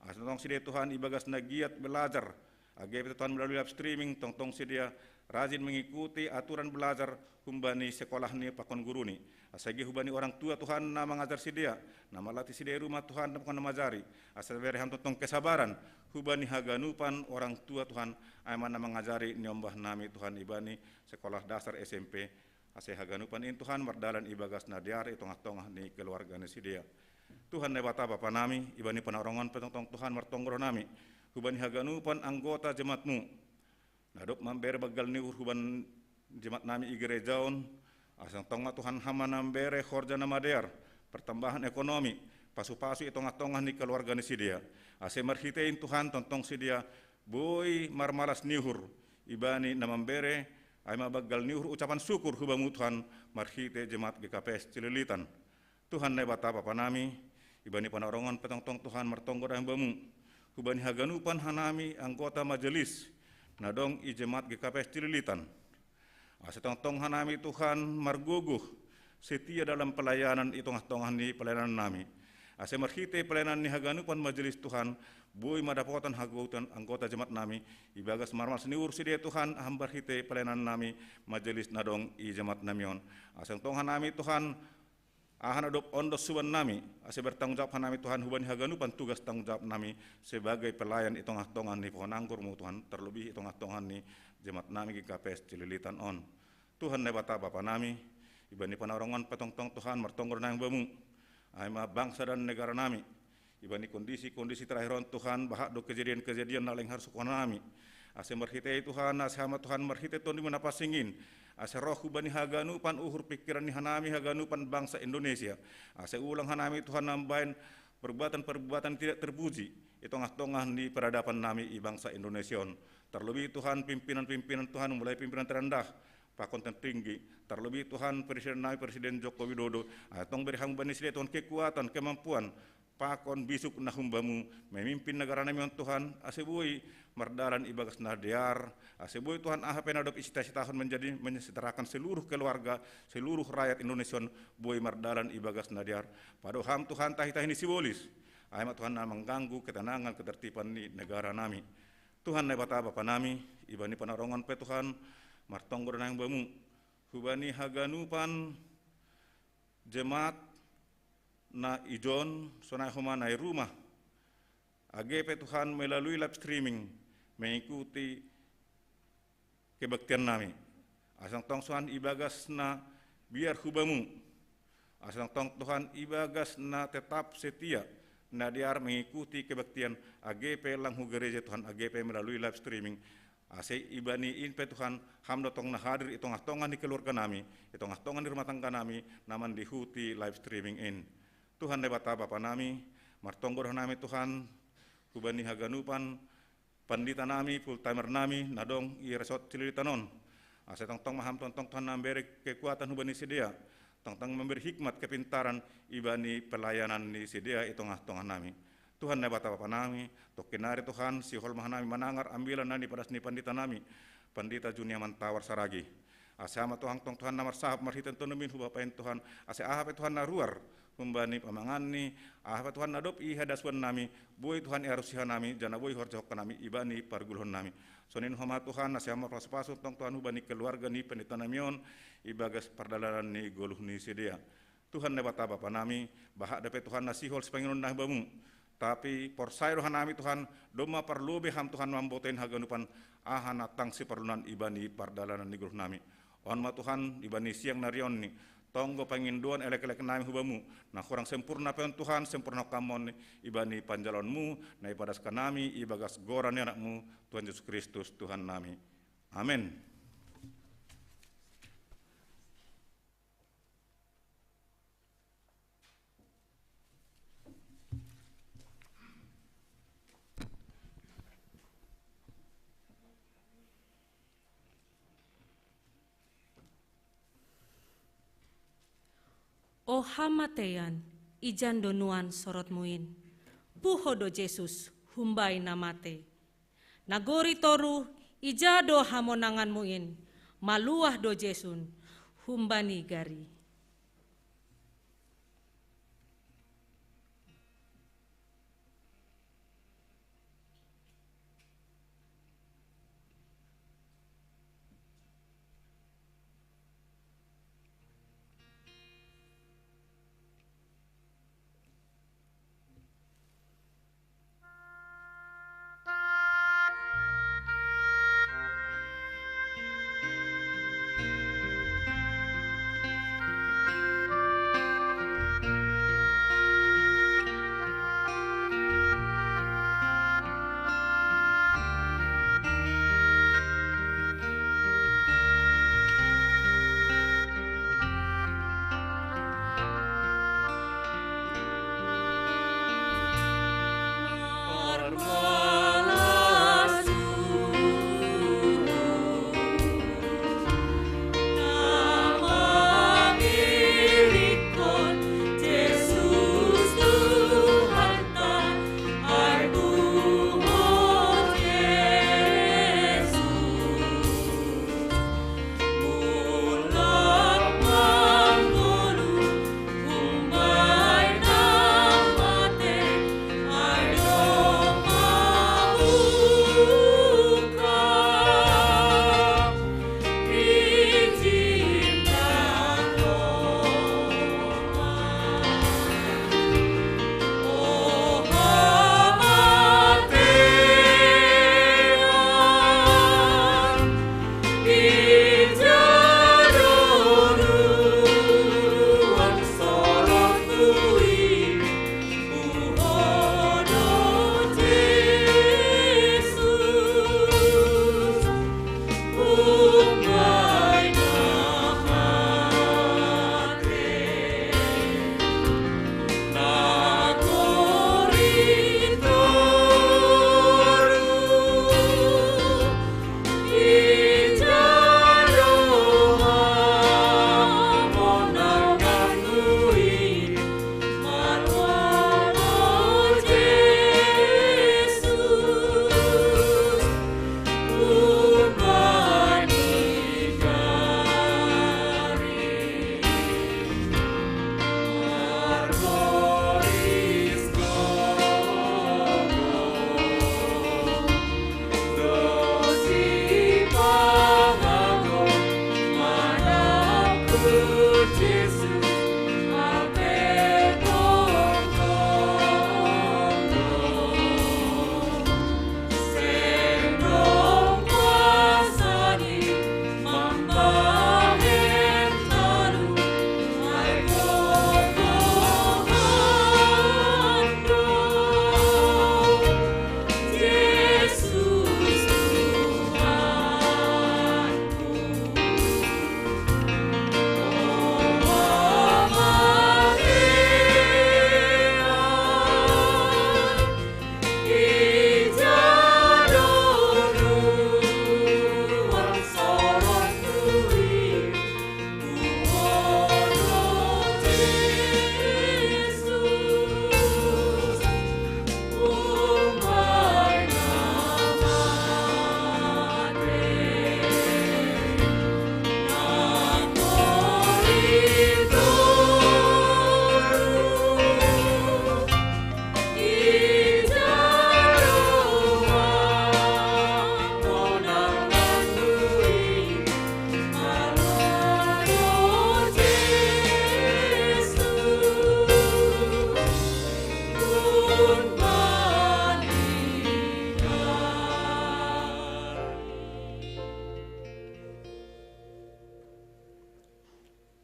Asa tongtong sidea Tuhan ibagas na giat belajar, age pe Tuhan melalui live streaming tongtong sidea rajin mengikuti aturan belajar humbani sekolah ni pakon guru ni. Asa age hubani orang tua Tuhan na mangajar sidea, na malatih sidea i rumah Tuhan na pakon na mangajar i, asa bere hami tongtong kesabaran hubani haganupan orang tua Tuhan, ai ma na mangajari niombah nami Tuhan ibani sekolah dasar S M P, asa haganupan in Tuhan mardalan ibagas na dear i tongah-tongah ni keluarga ni sidea. Tuhan Naibata Bapa nami, ibani panarongan pe tongtong Tuhan martonggo da hanami hubani haganupan anggota jemaatmu na dob mambere banggal ni uhur huban jemaat nami i gereja on, asa tongtong ma Tuhan hami nambere horja na madear, pertambahan ekonomi, pasu-pasu i tongah-tongah ni keluarga ni sidea. Asa marhitei in Tuhan tongtong sidea boi marmalas ni uhur ibani na mambere, ai ma banggal ni uhur ucapan syukur hu bamu Tuhan, marhitei jemaat G K P S Cililitan. Tuhan Naibata Bapa nami, ibani panarongan pe tongtong Tuhan martonggo da hami bamu hubani haganupan hanami anggota majelis na dong i jemaat G K P S Cililitan. Asa tongtong hanami Tuhan margogoh setia dalam pelayanan i tongah-tongah ni pelayanan nami. Asa marhitei pelayanan ni haganupan majelis Tuhan, boi ma dapotan hagogotan anggota jemaat nami ibagas marmalas ni uhur sidea Tuhan, aha marhitei pelayanan nami majelis na dong i jemaat nami on. Asa tongtong hanami Tuhan, aha na dob ondos huban nami, asa bertanggung jawab hanami Tuhan hubani haganupan tugas tanggung jawab nami sebagai pelayan i tongah-tongah ni pohon anggurmu Tuhan, terlebih i tongah-tongah ni jemaat nami G K P S Cililitan on. Tuhan Naibata Bapa nami, ibani panarongan pe tongtong Tuhan martonggo da hanami bamu, ai ma bangsa dan negara nami, ibani kondisi-kondisi terakhir on Tuhan, bahat do kejadian-kejadian na leng harus hukuman nami. Asa marhitei Tuhan, asa hami Tuhan marhitei Tondimu na pansing in, asa roh hubani haganupan uhur pikiran ni hanami haganupan bangsa Indonesia. Asa ulang hanami Tuhan mambahen perbuatan-perbuatan tidak terpuji i tongah-tongah ni peradaban nami i bangsa Indonesia on. Terlebih Tuhan pimpinan-pimpinan Tuhan, mulai pimpinan terendah pakon tertinggi. Terlebih Tuhan Presiden nami Presiden Joko Widodo, asa tongtong bere hami bani sidea Tuhan kekuatan, kemampuan, pakon bisuk na humbamu memimpin negara nami on Tuhan, asa boi mardalan ibagas na dear, asa boi Tuhan aha pe na dob isita-sitahon menjadi menyejahterakan seluruh keluarga, seluruh rakyat Indonesia on boi mardalan ibagas na dear. Pado hami Tuhan tahi-tahi ni sibolis, ai ma Tuhan na mangganggu ketenangan ketertiban ni negara nami. Tuhan Naibata Bapa nami, ibani panarongan pe Tuhan martonggo da hanami bamu hubani haganupan jemaat na ijon sonai homa na i rumah, age pe Tuhan melalui live streaming mengikuti kebaktian nami. Asa tongtong Tuhan ibagas na biar hu bamu, asa tongtong Tuhan ibagas na tetap setia na dear mengikuti kebaktian, age pe lang hu gereja Tuhan, age pe melalui live streaming. Asa ibani in pe Tuhan, hami do tongtong na hadir i tongah-tongah ni keluarga nami, i tongah-tongah ni rumah tangga nami na mandihuti live streaming in. Tuhan Naibata Bapa nami, martonggo da hanami Tuhan hubani haganupan pandita nami, full timer nami na dong i resort Cililitan on. Asa tongtong ma hami tongtong Tuhan nambere kekuatan hubani sidea, tongtong mambere hikmat kepintaran ibani pelayanan ni sidea i tongah-tongah nami. Tuhan Naibata Bapa nami, tokkinnari Tuhan, sihol ma hanami manangar ambilan na nipadas ni pandita nami, Pandita Juniaman Tawar Saragi. Ase Ham ma Tuhan tong Tuhan na marsahap marhitei tondumin hu bapain Tuhan, ase aha pe Tuhan na ruar humbani pamanganni, aha pe Tuhan na dob i hadasuan nami, boi Tuhan iarusi hanami, janah boi ihorjahon hanami ibani pargulhon nami. Songon i Ham ma Tuhan, ase Ham ma pasu-pasu tong Tuhan hubani keluarga ni pandita nami on, ibagas pardalanan ni goluh ni sidea. Tuhan Naibata Bapa nami, bahat dope Tuhan na sihol sipanginon nami bamu. Tapi porsaya do hanami Tuhan, domma parlobei Ham Tuhan mambotohi haganupan aha na tang siparlunan ibani pardalanan ni goluh nami. On ma Tuhan ibani siang ni ari on ni, tonggo pangindoan elek-elek nami hu bamu, na hurang sempurna pe on Tuhan, sempurna Ham ma on ibani panjaloonmu, na ipadas hanami ibagas goran ni AnakMu, Tuhan Jesus Kristus, Tuhan nami. Amen. O hamateian, ija do nuan sorotmu in? Puho do Jesus humbani na matei? Nagori toruh, ija do hamonanganmu in? Maluah do Jesus humbani gari.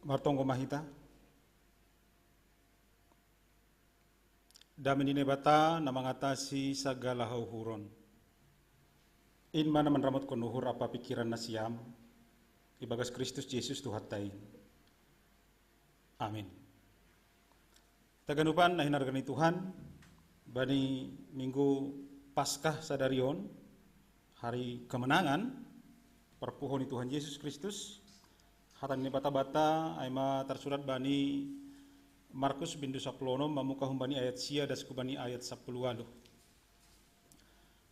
Martonggo ma hita. Dame ni Naibata na mangatasi sagala hauhuron, in ma na manramotkon uhur ampa pingkiran nasiam, ibagas Kristus Jesus Tuhanta in. Amin. Hita ganupan na hinarga ni Tuhan, bani Minggu Paskah sadari on, hari kemenangan, parpuho ni Tuhan Jesus Kristus, hata ni Naibata banta, ai ma tarsurat bani Markus bindu sapuluh onom, mamungka humbani ayat sia das hubani ayat sapuluh ualuh.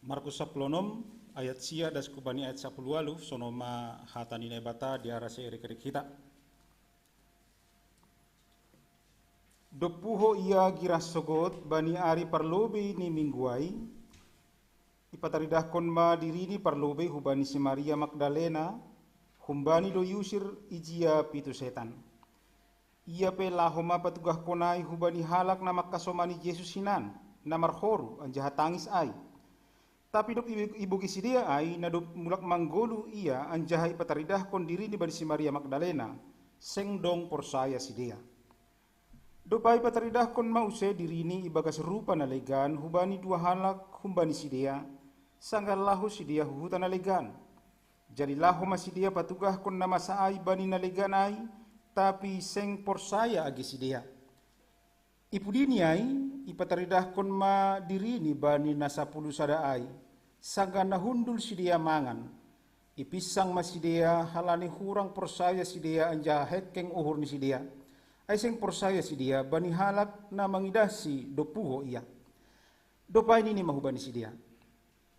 Markus sapuluh onom, ayat sia das hubani ayat sapuluh ualuh, songon on ma hata ni Naibata, diarasi erekerek hita. Dob puho ia girang sogot bani ari parlobei ni Minggu ai, ipataridahkon ma dirini parlobei hubani si Maria Magdalena, humbani do iusir ijia pitu setan. Ia pe laho ma patugahkon ai hubani halak na mangkasomani Jesus hinan, na marhoru anjaha tangis ai. Tapi dob ibo-, ibogei sidea ai, na dob mulak manggoluh ia anjaha ipataridahkon dirini bani si Maria Magdalena, seng dong porsaya sidea. Dob ai ipataridahkon ma use dirini ibagas rupa na legan hubani dua halak humbani sidea, sanggah laho sidea hu huta na legan. Jadi laho ma sidea patugahkon na masa ai bani na legan ai, tapi seng porsaya age sidea. I pudini ai, ipataridahkon ma dirini bani na sapuluh sada ai, sanggah na hundul sidea mangan. Ipinsang ma sidea halani hurang porsaya sidea anjaha hengkeng uhur ni sidea. Ai seng porsaya sidea bani halak na mangidahsi dob puho ia. Dob ai nini ma hubani sidea: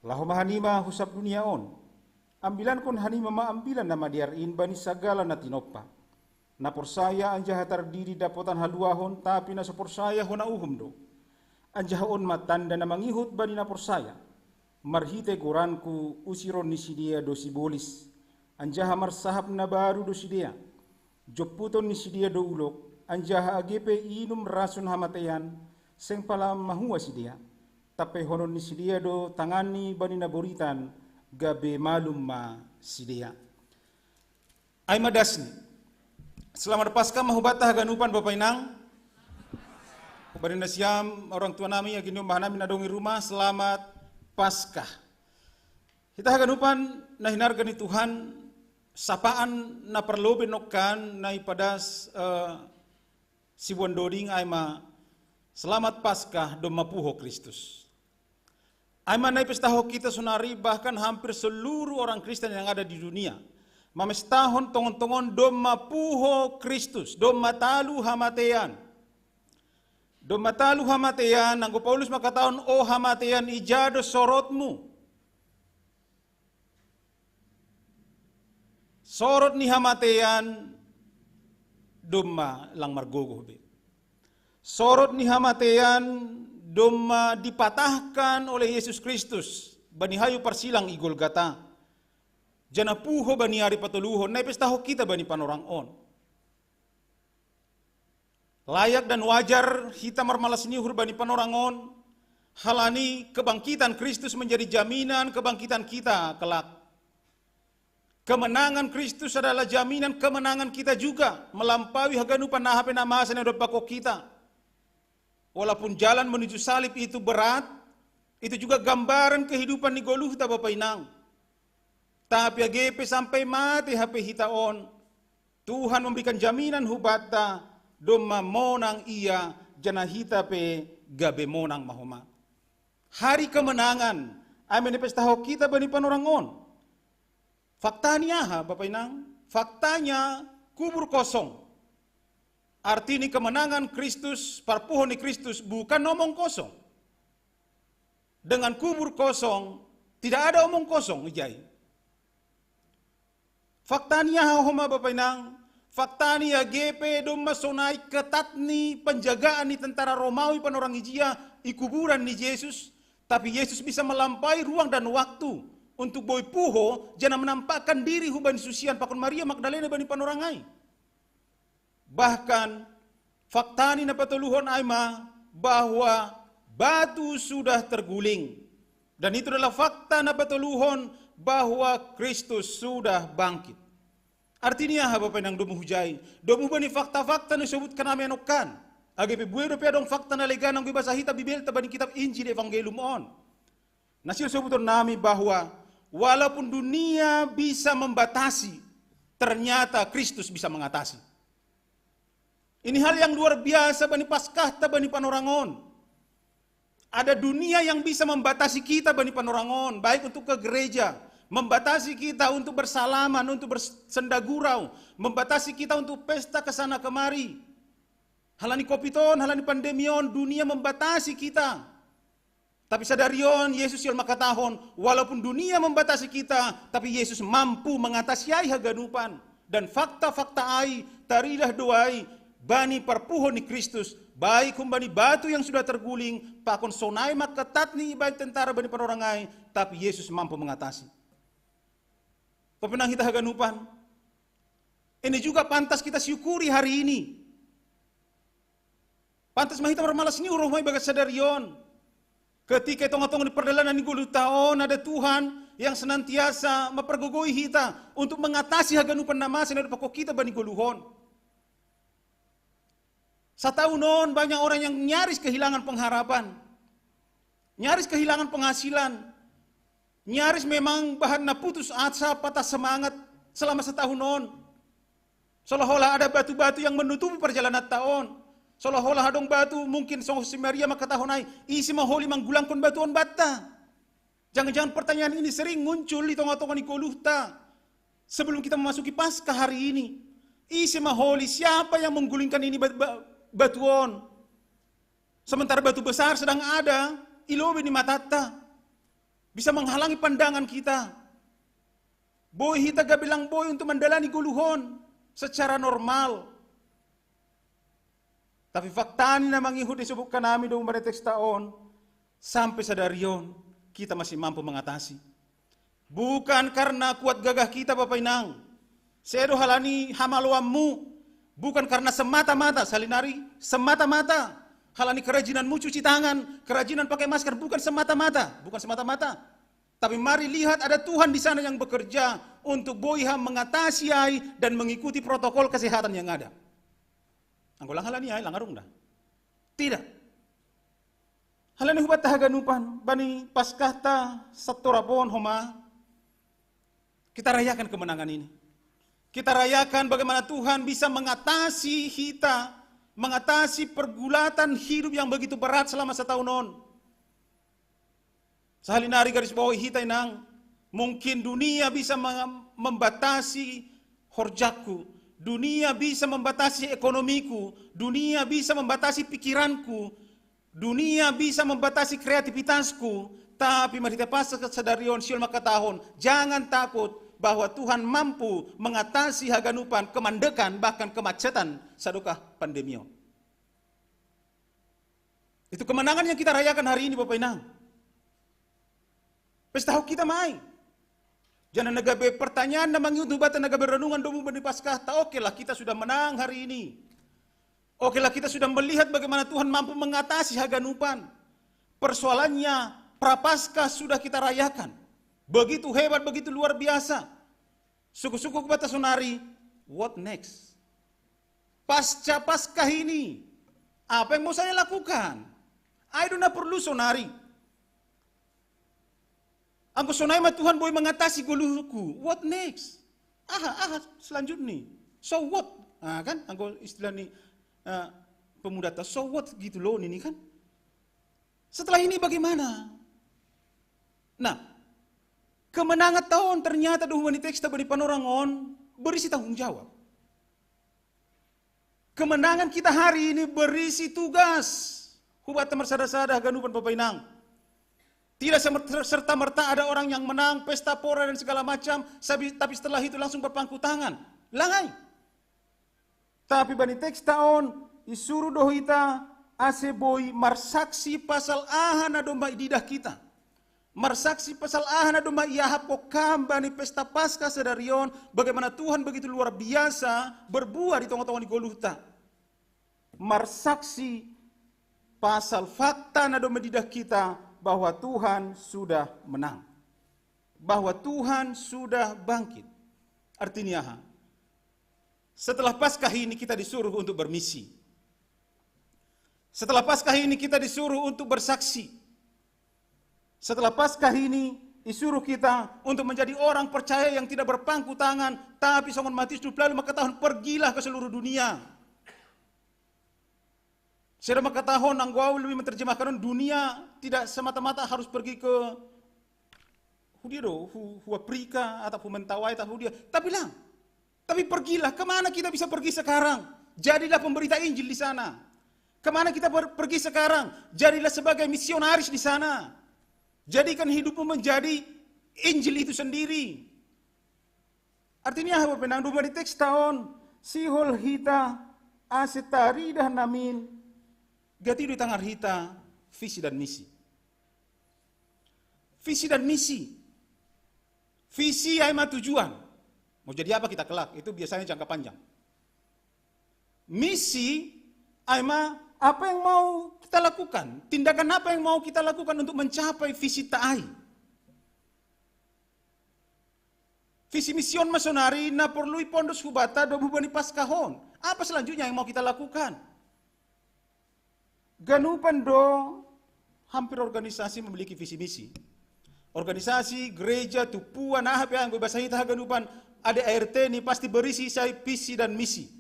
Laho ma hanima hu sab dunia on. Ambilankon hanima ma ambilan na madear in bani sagala na tinompa. Na porsaya anjaha tardidi dapotan haluahon, tapi na so porsaya hona uhum do. Anjaha on ma tanda na mangihut bani na porsaya: Marhitei goranku usiron ni sidea do sibolis, anjaha marsahap na baru do sidea. Jomputon ni sidea do ulok, anjaha age pe iinum rasun hamatean, seng pala mahua sidea. Tampeihonon ni sidea do tanganni bani na boritan, gabe malum ma sidea. Ai ma dasni. Selamat Paskah ma hubanta haganupan, Bapa Inang. Hubani nasiam orang tua nami, age ni ombahanami na dong i rumah, selamat Paskah. Hita haganupan na hinarga ni Tuhan, sapaan na parlobei nongkan na ipadas, eh, siboan doding ai ma: Selamat Paskah, domma puho Kristus. Ai ma na ipestahon hita sonari, bahkan hampir seluruh orang Kristen yang ada di dunia mamestahon tongon-tongon domma puho Kristus, domma talu hamatean. Domma talu hamatean, anggo Paulus mangkatahon: O hamatean, ija do sorotmu? Sorot ni hamatean domma lang margogoh be. Sorot ni hamatean domma dipatahkan oleh Yesus Kristus bani hayu parsilang i Golgata, janah puho bani ari patoluhon, na ipestahon hita bani panorang on. Layak dan wajar hita marmalas ni uhur bani panorang on, halani kebangkitan Kristus menjadi jaminan kebangkitan kita kelak. Kemenangan Kristus adalah jaminan kemenangan kita juga melampaui haganupan aha pe na masa na idompakkon hita. Walaupun jalan menuju salib itu berat, itu juga gambaran kehidupan ni goluhta, Bapa Inang. Tapi age pe sampai mate hape hita on, Tuhan memberikan jaminan hubanta, domma monang Ia, janah hita pe gabe monang ma homa. Hari kemenangan, ai ma na ipestahon hita bani panorang on. Faktani aha, Bapa Inang? Faktanya, kubur kosong. Arti ni kemenangan Kristus, parpuho ni Kristus, bukan omong kosong. Dengan kubur kosong, tidak ada omong kosong, ijai. Faktani aha homa, Bapa Inang? Faktani, age pe domma sonai ketat ni penjagaan ni tentara Romawi panorang ijia i kuburan ni Jesus, tapi Jesus bisa melampaui ruang dan waktu untuk boi puho, janah menampakkan diri hubani susian pakon Maria Magdalena bani panorang ai. Bahkan, faktani na patoluhon ai ma bahwa batu sudah terguling. Dan itu adalah fakta na patoluhon bahwa Kristus sudah bangkit. Artinya apa, Bapak Inang, domu hujai? Domu bani fakta-fakta na isobutkan ami anokkan. Age pe buei dope adong fakta na legan anggo ibasa hita Bibelta bani kitab Injil Evangelium on. Na sihol sobuton nami bahwa walaupun dunia bisa membatasi, ternyata Kristus bisa mengatasi. Ini hal yang luar biasa bani Paskahta, bani panorang on. Ada dunia yang bisa membatasi kita bani panorang on, baik untuk ke gereja, membatasi kita untuk bersalaman, untuk bersendagurau, membatasi kita untuk pesta ke sana kemari. Halani covid on, halani pandemi on, dunia membatasi kita. Tapi sadari on, Yesus sihol mangkatahon, walaupun dunia membatasi kita, tapi Yesus mampu mengatasi ai haganupan. Dan fakta-fakta ai, taridah do ai, bani parpuho ni Kristus, baik humbani batu yang sudah terguling, pakon sonai mangkatatni ibani tentara bani panorang ai, tapi Yesus mampu mengatasi. Bapak Inang, hita haganupan, ini juga pantas kita syukuri hari ini. Pantas ma hita marmalas ni roha ma ibagas sadari on. Ketika i tonga-tonga ni pardalanan ni goluhta on, ada Tuhan yang senantiasa mampargogoi hita untuk mengatasi haganupan na masa na dipakko hita bani goluh on. Satahun on banyak orang yang nyaris kehilangan pengharapan, nyaris kehilangan penghasilan, nyaris memang bahat na putus asa, patah semangat selama satahun on. Seolah-olah ada batu-batu yang menutupi parjalananta on. Seolah-olah adong batu, mungkin songon si Maria mangkatahon ai, ise ma holi manggulangkon batu on banta. Jangan-jangan pertanyaan ini sering muncul di tonga-tonga ni goluhta sebelum kita memasuki Paskah hari ini. Ise ma holi, siapa yang menggulingkan ini bat-, ba-, batu on? Sementara batu besar sedang ada i lobei ni matanta, bisa menghalangi pandangan kita. Boi hita gabe lang boi untuk mandalani goluh on secara normal. Tapi faktana, na mangihut na isobutkan nami domu bani teksta on, sampe sadari on kita masih mampu mengatasi. Bukan karena kuat gagah kita, Bapak Inang. Sedo halani hamaloanmu. Bukan karena semata-mata, sahali nari, semata-mata halani kerajinanmu cuci tangan, kerajinan pakai masker, bukan semata-mata, bukan semata-mata. Tapi mari lihat, ada Tuhan di sana yang bekerja untuk boi ham mengatasi ai dan mengikuti protokol kesehatan yang ada. Anggo lang halani ai, lang adong da. Tidak. Halani hubanta haganupan, bani Paskahta santorop on homa, kita rayakan kemenangan ini. Kita rayakan bagaimana Tuhan bisa mengatasi hita, mengatasi pergulatan hidup yang begitu berat selama satahun on. Sahali nari garis bawahi hita, Inang, mungkin dunia bisa mem-, membatasi horjakku, dunia bisa membatasi ekonomiku, dunia bisa membatasi pikiranku, dunia bisa membatasi kreativitasku, tapi marhite Paskah sadari on sihol mangkatahon, jangan takut, bahwa Tuhan mampu mengatasi haganupan, kemandekan, bahkan kemacetan sadokah pandemi on. Itu kemenangan yang kita rayakan hari ini, Bapak Inang. Pestahon hita ma ai. Jangan na gabe pertanyaan na mangihut hubanta, na gabe renungan domu bani Paskahta, oke lah, kita sudah menang hari ini. Oke lah, kita sudah melihat bagaimana Tuhan mampu mengatasi haganupan. Persoalannya, Prapaskah sudah kita rayakan. Begitu hebat, begitu luar biasa. Suku-suku hubanta sonari, what next? Pasca Paskah ini, apa yang mau saya lakukan? Ai do na porlu sonari. Anggo sonai ma Tuhan boi mengatasi goluhku, what next? Aha, aha selanjutnya? So what? Ah, kan, anggo istilah ni, eh, pemudata, so what gitu loh ini kan. Setelah ini bagaimana? Nah, kemenanganta on ternyata domu bani teksta bani panorang on berisi tanggung jawab. Kemenangan kita hari ini berisi tugas. Hubanta marsada-sada haganupan, Bapak Inang. Tidak semer-, serta-merta ada orang yang menang, pesta pora dan segala macam, sabi-, tapi setelah itu langsung berpangku tangan. Lang ai. Tapi bani teksta on, isuru do hita ase boi marsaksi pasal aha na domma ididah hita. Marsaksi pasal aha na domma iahapkon ham bani pesta Paskah sadari on, bagaimana Tuhan begitu luar biasa berbuah di tonga-tonga ni goluhta. Marsaksi pasal fakta na domma ididah hita bahwa Tuhan sudah menang. Bahwa Tuhan sudah bangkit. Artinya aha? Setelah Paskah ini kita disuruh untuk bermisi. Setelah Paskah ini kita disuruh untuk bersaksi. Setelah Paskah ini disuruh kita untuk menjadi orang percaya yang tidak berpangku tangan, tapi songon Matius dua puluh lima mengatakan, "Pergilah ke seluruh dunia." Saya mengatakan, anggau lebih menerjemahkan dunia tidak semata-mata harus pergi ke Hudia do, hu, hu Afrika, atau hu Mentawai, atau Hudia. Tapi lah, tapi pergilah, kemana kita bisa pergi sekarang? Jadilah pemberita Injil di sana. Kemana kita per- pergi sekarang? Jadilah sebagai misionaris di sana. Jadikan hidupmu menjadi Injil itu sendiri. Artinya apa? Penang dua di teks taon, sihol hita ase taridah namin, gati do tangar hita visi dan misi. Visi dan misi. Visi ai ma tujuan. Mau jadi apa kita kelak? Itu biasanya jangka panjang. Misi ai ma apa yang mau kita lakukan, tindakan apa yang mau kita lakukan untuk mencapai visi ta ai. Visi misi on ma sonari na porlu ipondos hubata dob hubani Paskah on. Apa selanjutnya yang mau kita lakukan? Ganupan do hampir organisasi memiliki visi misi. Organisasi, gereja, tupuan, aha pe anggo ibasa hita haganupan, A D A R T ni pasti berisi sai visi dan misi.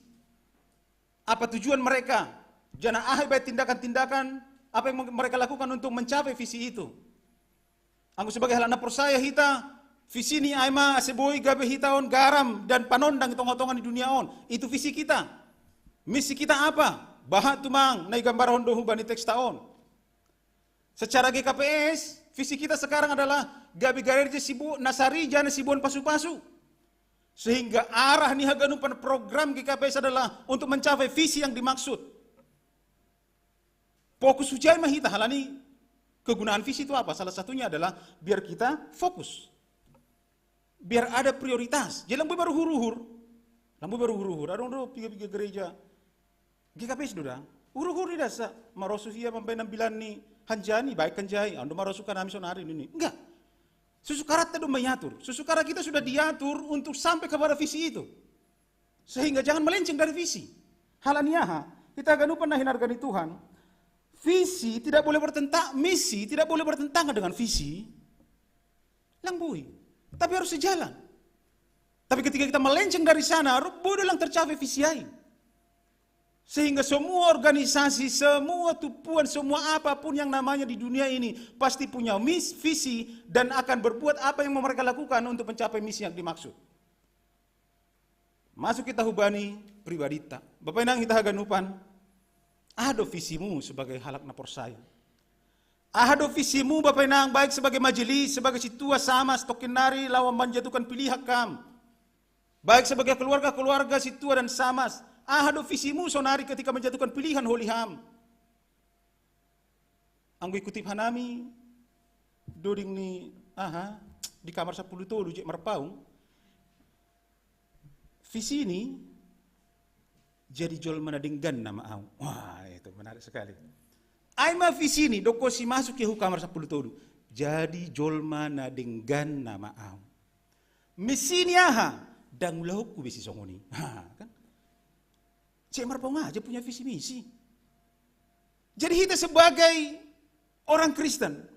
Apa tujuan mereka? Janah aha ibaen tindakan-tindakan apa yang mereka lakukan untuk mencapai visi itu? Anggo sebagai halak na porsaya hita, visi ni ai ma ase boi gabe hita on garam dan panondang i tonga-tonga ni dunia on. Itu visi kita. Misi kita apa? Bahat tumang na igambarhon do hubani teks ta on. Secara G K P S, visi kita sekarang adalah gabe gareja sibu, na sarija na siboan pasu-pasu. Sehingga arah ni haganupan program G K P S adalah untuk mencapai visi yang dimaksud. Fokus hujai ma hita halani kegunaan visi itu apa? Salah satunya adalah biar kita fokus. Biar ada prioritas. Jadi lang boi baru huru-hur. Lang boi baru huru-hur. Adong do piga-piga gereja. G K P S do da. Huru-hur di dasa. Marosu hia mambaen ambilan ni hanjani, baik hanjai. Ando marosu kan ami sonari nini. Enggak. Susukaranta do mangatur. Susukara kita sudah diatur untuk sampai kepada visi itu. Sehingga jangan melenceng dari visi. Halani aha? Hita haganupan na hinarga ni Tuhan. Visi tidak boleh bertentangan, misi tidak boleh bertentangan dengan visi. Lang boi. Tapi harus sejalan. Tapi ketika kita melenceng dari sana, ru-, boi do lang tercapai visi ai. Sehingga semua organisasi, semua tupuan, semua apapun yang namanya di dunia ini pasti punya mis-, visi dan akan berbuat apa yang mereka lakukan untuk mencapai misi yang dimaksud. Masuk kita hubani pribadita. Bapa inang hita haganupan, aha do visimu sebagai halak na porsaya? Aha do visimu, Bapa inang, baik sebagai majelis, sebagai sintua samas, tongkin nari laho manjatuhkan pilihan kam? Baik sebagai keluarga-keluarga sintua dan samas, aha do visimu sonari ketika manjatuhkan pilihan holi ham? Anggo ikutip hanami, doding ni, aha, di kamar sampulu tolu jek marpaung, visi ni jadi jolma na denggan nama au. Wah, itu menarik sekali. Ai ma visi ni, dokosi masuk ia hu kamar sampulu tolu. Jadi jolma na denggan nama au. Misi ni aha? Ndang ulahonku be sisongon i. Ha, kan? Cek marpaung aja punya visi misi. Jadi hita sebagai orang Kristen,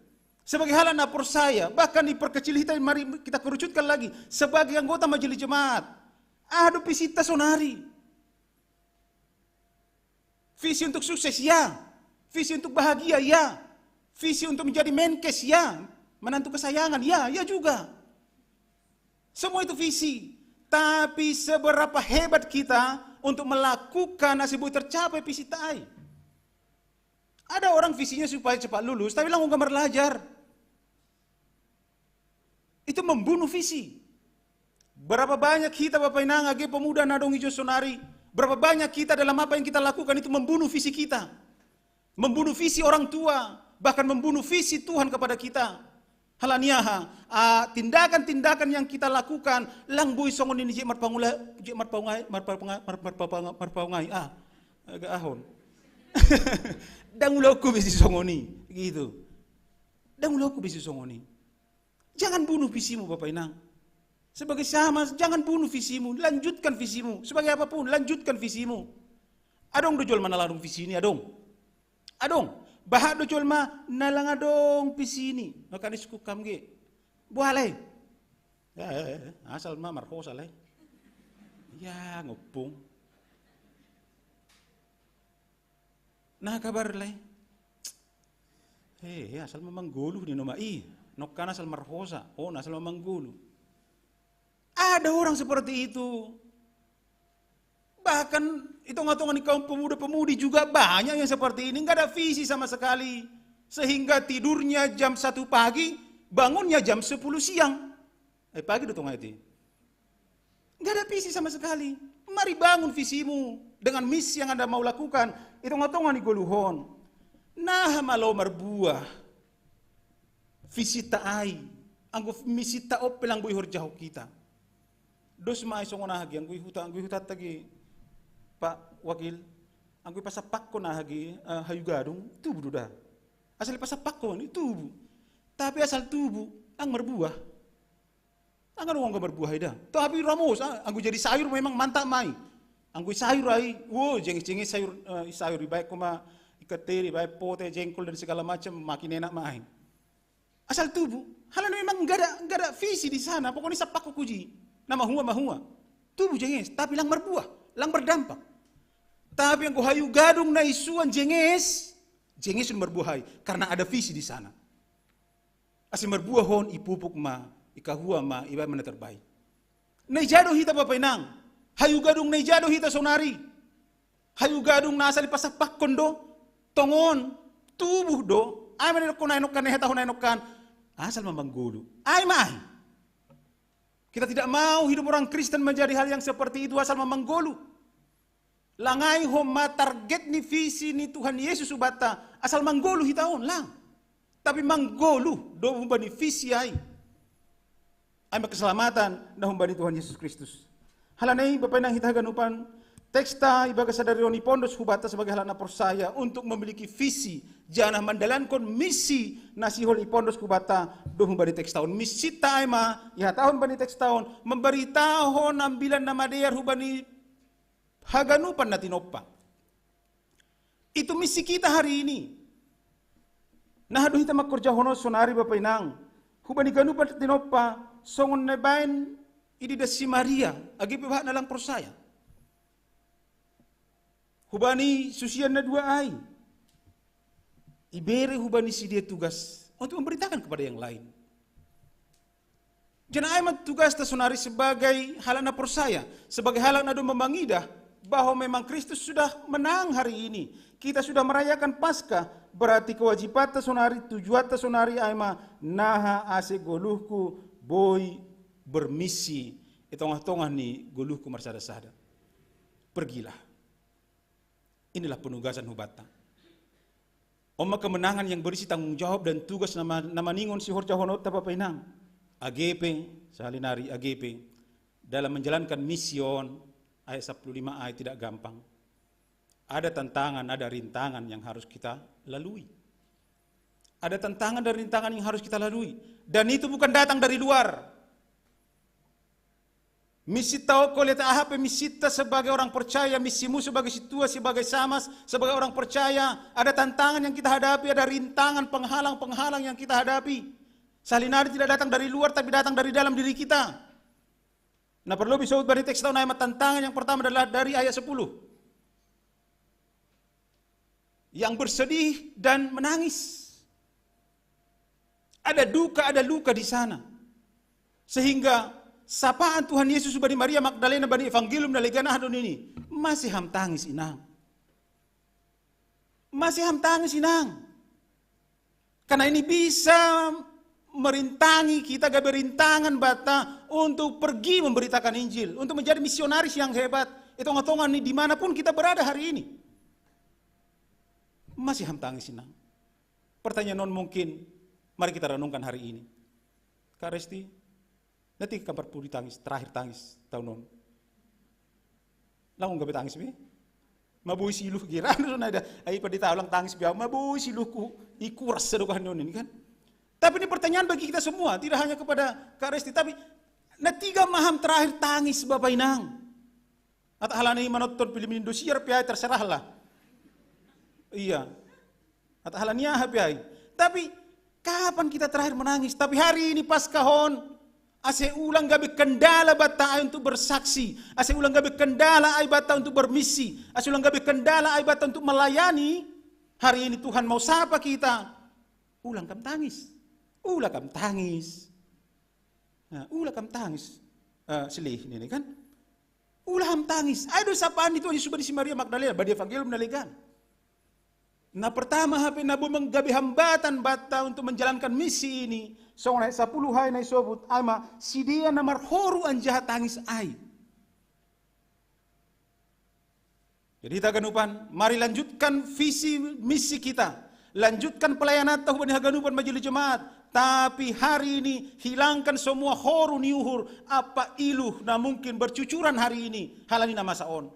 sebagai halak na porsaya, bahkan diperkecil hita, mari kita kerucutkan lagi, sebagai anggota majelis jemaat. Aha do visita sonari? Visi untuk sukses, ya. Visi untuk bahagia, ya. Visi untuk menjadi menkes, ya. Menantu kesayangan, ya, ya juga. Semua itu visi. Tapi seberapa hebat kita untuk melakukan ase boi tercapai visita ai? Ada orang visinya supaya cepat lulus, tapi lang uga marlajar. Itu membunuh visi. Berapa banyak hita, Bapa inang, age pemuda na adong i jo sonari, berapa banyak kita dalam apa yang kita lakukan itu membunuh visi kita, membunuh visi orang tua, bahkan membunuh visi Tuhan kepada kita. Halani aha? Ah, tindakan-tindakan yang kita lakukan lang boi songon nini jek marpaung ai, jek marpaung ai, marpaung ai, marpaung ai, marpaung ai. Ah, agak ahon. Ndang ulahonku be sisongon i, gitu. Ndang ulahonku be sisongon i. Jangan bunuh visimu, Bapa inang. Sebagai sama, jangan bunuh visimu, lanjutkan visimu. Sebagai apapun, lanjutkan visimu. Adong do jolma na lang adong visi ni, adong. Adong. Bahat do jolma na lang adong visi ni. Maka ni suku kam ge. Buah lai. Ya, ya, ya. Asal ma marhosa lai. Ya, ngopung. Nah, kabar lai. He, he, asal ma manggolu ni noma i. Nokkan asal marhosa. Oh, nah, asal ma manggolu. Ada orang seperti itu. Bahkan hitung-hitungan di kaum pemuda-pemudi juga banyak yang seperti ini, nggak ada visi sama sekali. Sehingga tidurnya jam satu pagi, bangunnya jam sepuluh siang. Eh, pagi do tonga itu. Nggak ada visi sama sekali. Mari bangun visimu dengan misi yang Anda mau lakukan. Hitung-hitungan di goluhon. Nah, malo marbuah. Visita ai. Anggo misita ope lang boi horjahon hita. Dos ma ai songon aha ge, anggo i huta, anggo i hutanta ge, Pak Wakil, anggo ipasampakkon aha ge, eh, hayu gadung, tubu do da. Asal ipasampakkon i tubu. Tapi asal tubu, ang marbuah. Ang adong anggo marbuah i da. Tapi ramos, ah, anggo jadi sayur memang mantap ma i. Anggo i sayur ai, wo, jenges-jenges sayur, eh, i sayur ibaen ho ma ikan teri, ibaen pote, jengkol dan segala macam, makin enak ma ai. Asal tubu. Halani memang nggak ada, nggak ada visi di sana. Pokoknya sampakkon huji. Na mahua, mahua. Tubu jenges, tapi lang marbuah, lang berdampak. Tapi anggo hayu gadung na isuan jenges, jenges sun marbuah ai. Karena ada visi di sana. Asa marbuah on, ipupuk ma, ikahua ma, ibaen ma na terbaik. Na ija do hita, Bapa Inang. Hayu gadung na ija do hita sonari. Hayu gadung na asal ipasampakkon do, tongon, tubu do, ai ma na idokkon ai nokkan, na ihatahon ai nokkan, asal ma manggolu. Ai ma ai. Kita tidak mau hidup orang Kristen menjadi hal yang seperti itu, asal ma manggolu. Lang ai homa target ni visi ni Tuhan Yesus hubanta, asal manggolu hita on, lang. Tapi manggolu do humbani visi ai. Ai ma keselamatan na humbani Tuhan Yesus Kristus. Halani i, Bapa Inang hita haganupan, teksta ibagas sadari on ipondos hubanta sebagai halak na porsaya untuk memiliki visi, janah mandalankon misi na sihol ipondos hubanta do humbani teksta on. Misinta ai ma ihatahon bani teksta on, mambaritahon Ambilan Namadear hubani haganupan na tinompa. Itu misi kita hari ini. Nah, haduhita mangkorjahon on sonari, Bapa Inang, hubani ganupan na tinompa, songon na ibaen ididas si Maria, age pe bahat na lang porsaya. Hubani susian na dua ai, ibere hubani sidea tugas untuk memberitakan kepada yang lain. Janah ai ma tugasta sonari sebagai halak na porsaya, sebagai halak na domma mangidah bahwa memang Kristus sudah menang hari ini. Kita sudah merayakan Paskah, berarti kewajibanta sonari, tujuanta sonari ai ma naha ase goluhku boi bermisi i tongah-tongah ni goluhku marsada-sada. Pergilah. Inilah penugasan hubanta. On ma kemenangan yang berisi tanggung jawab dan tugas nama, nama ningon sihorjahononta, Bapa Inang. Age pe, sahali nari age pe, dalam menjalankan misi on, ayat sepuluh lima ai, tidak gampang. Ada tantangan, ada rintangan yang harus kita lalui. Ada tantangan dan rintangan yang harus kita lalui. Dan itu bukan datang dari luar. Misinta on, kolit aha pe misinta sebagai orang percaya, misimu sebagai sintua, sebagai samas, sebagai orang percaya, ada tantangan yang kita hadapi, ada rintangan, penghalang-penghalang yang kita hadapi. Sahali nari tidak datang dari luar, tapi datang dari dalam diri kita. Nah, perlu disebut dari teks tahun ayat tantangan yang pertama adalah dari ayat sepuluh. Yang bersedih dan menangis. Ada duka, ada luka di sana. Sehingga sapaan Tuhan Yesus bani Maria Magdalena bani Evangelium na legan aha do nini, "Mase ham tangis, Inang? Mase ham tangis, Inang?" Karena ini bisa merintangi kita, gabe rintangan banta untuk pergi memberitakan Injil, untuk menjadi misionaris yang hebat di tongah-tongah ni dimanapun kita berada hari ini. "Mase ham tangis, Inang?" Pertanyaan on mungkin mari kita renungkan hari ini. Kak Resti, nanti kapan pudi tangis, terakhir tangis tahun on? Langsung gabe tangis be? Maboi siluh gira anu na ida. Ai padi tahu lang tangis be, maboi siluhku, ikuras sedokahan on ini kan. Tapi ini pertanyaan bagi kita semua, tidak hanya kepada Kak Resti, tapi Na tiga maham terakhir tangis, Bapak Inang. Atau halani manonton film Indosiar pe ai, terserahlah. Iya. Atau halani aha pe ai. Tapi kapan kita terakhir menangis? Tapi hari ini Paskah on, ase ulang gabe kendala bata ai untuk bersaksi, ase ulang gabe kendala ai bata untuk bermisi, ase ulang gabe kendala ai bata untuk melayani. Hari ini Tuhan mau sapa kita. Ulang kam tangis. Ulang kam tangis. Nah, ulang kam tangis. Eh, silih ini kan. Ulang kam tangis. Ai do sapaan ni Tuhan Yesus bani si Maria Magdalena, bani Evangelium na legan. Na pertama hape na boi manggabe hambatan bata untuk menjalankan misi ini. Songon ayat sapuluh ai na isobut, ai ma sidea na marhoru anjaha tangis ai. Jadi hita haganupan, mari lanjutkan visi misi kita. Lanjutkan pelayanan tahu bani haganupan majelis jemaat. Tapi hari ini hilangkan semua horu ni uhur, apa iluh na mungkin bercucuran hari ini halani na masa on.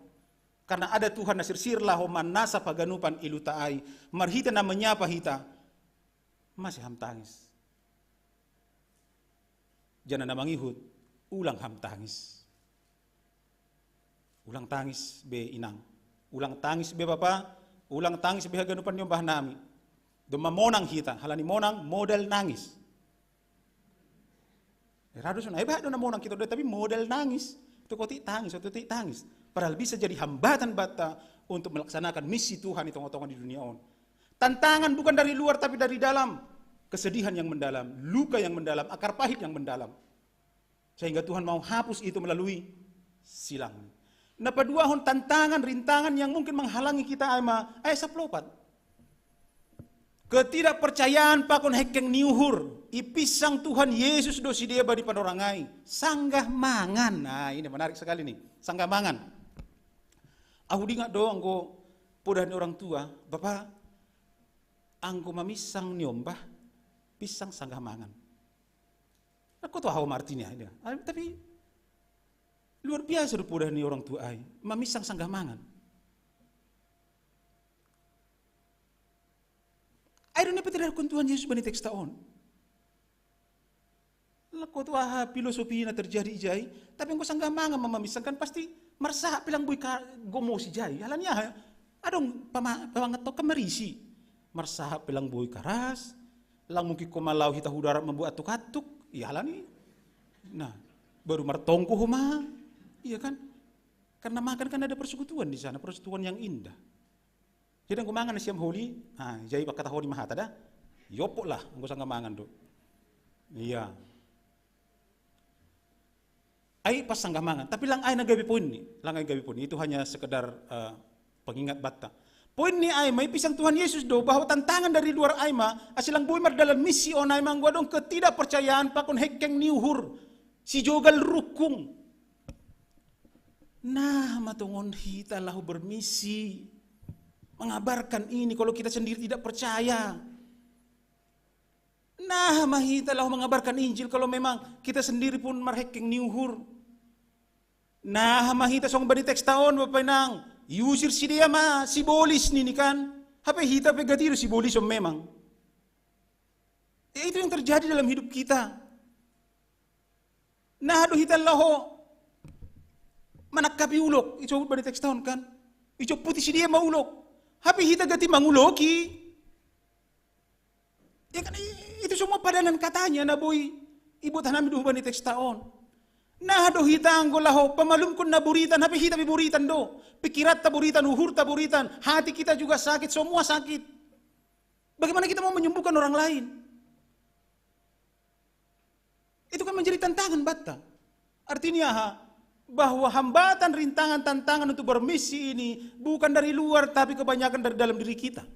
Karena ada Tuhan na sirsir laho manasap haganupan iluhta ai. Marhite na menyapa hita. Masih ham tangis. Jangan na mangihut, ulang ham tangis. Ulang tangis be inang. Ulang tangis be bapa, ulang tangis be haganupan ni ombah nami. Domma monang hita, halani monang modal nangis. Radu sona, hebat do na monang kita do, tapi modal nangis. Itu kotik tangis, itu kotik tangis. Padahal bisa jadi hambatan bata untuk melaksanakan misi Tuhan di tengah-tengah di dunia on. Tantangan bukan dari luar tapi dari dalam. Kesedihan yang mendalam, luka yang mendalam, akar pahit yang mendalam. Sehingga Tuhan mau hapus itu melalui silang. Na paduahon tantangan, rintangan yang mungkin menghalangi kita ai ma, ai saplopat. Ketidakpercayaan pakon hengkeng ni uhur, ipinsang Tuhan Yesus do sidea bani panorang ai. Sanggah mangan. Nah, ini menarik sekali nih. Sanggah mangan. Ahu dingat do anggo poda ni orang tua, bapa, anggo maminsang ni ombah, pinsang sanggah mangan. Aku tahu artinya, ya. Ah, tapi luar biasa do poda ni orang tua ai, maminsang sanggah mangan. Ai do na pitedarkon Tuhan Yesus bani teksta on. Lako tu aha filosofi na terjadi ijai, tapi anggo sanggah mangan ma maminsang kan pasti marsahap pe lang boi ka-, gomosi ijai. Halani aha? Adong pama-, pamangan tong kan marisi. Marsahap pe lang boi karas, lang mungkin ko ma laho hita hu darat mambuat antuk-antuk, ya halani. Nah, baru martonggo ho ma, iya kan? Karena makan kan ada persekutuan di sana, persekutuan yang indah. Jadi anggo mangan nasiam holi, ah, jadi bakata holi ma hata da. Iopok lah, anggo sanggah mangan do. Iya. Ai pas sanggah mangan, tapi lang ai na gabe poin ni, lang ai gabe poin ni. Itu hanya sekedar, eh, pengingat bata. Poin ni ai ma ipinsang Tuhan Yesus do bahwa tantangan dari luar ai ma, ase lang boi mardalan misi on ai ma anggo adong ketidakpercayaan pakon hengkeng ni uhur, sijogal rungkung. Nah, ma tongon hita laho bermisi, mengabarkan ini kalau kita sendiri tidak percaya. Nah, ma hita laho mengabarkan Injil kalau memang kita sendiri pun marhengkeng ni uhur. Nah, ma hita songon bani teksta on, bapa inang, iusir sidea ma sibolis nini kan. Hape hita pe gati do sibolison memang. Ya, itu yang terjadi dalam hidup kita. Nah, do hita laho manangkapi ulok, isobut bani teksta on kan. Ijoputi sidea ma ulok. Hape hita gati manguloki. Ya kan, i-, itu semua padanan katanya na boi ibotohon nami do hubani teksta on. Nah, do hita anggo laho pamalumkon na buritan, hape hita pe buritan do. Pikiranta buritan, uhurta buritan, hati kita juga sakit, semua sakit. Bagaimana kita mau menyembuhkan orang lain? Itu kan menjadi tantangan bata. Artinya aha? Bahwa hambatan, rintangan, tantangan untuk bermisi ini bukan dari luar, tapi kebanyakan dari dalam diri kita.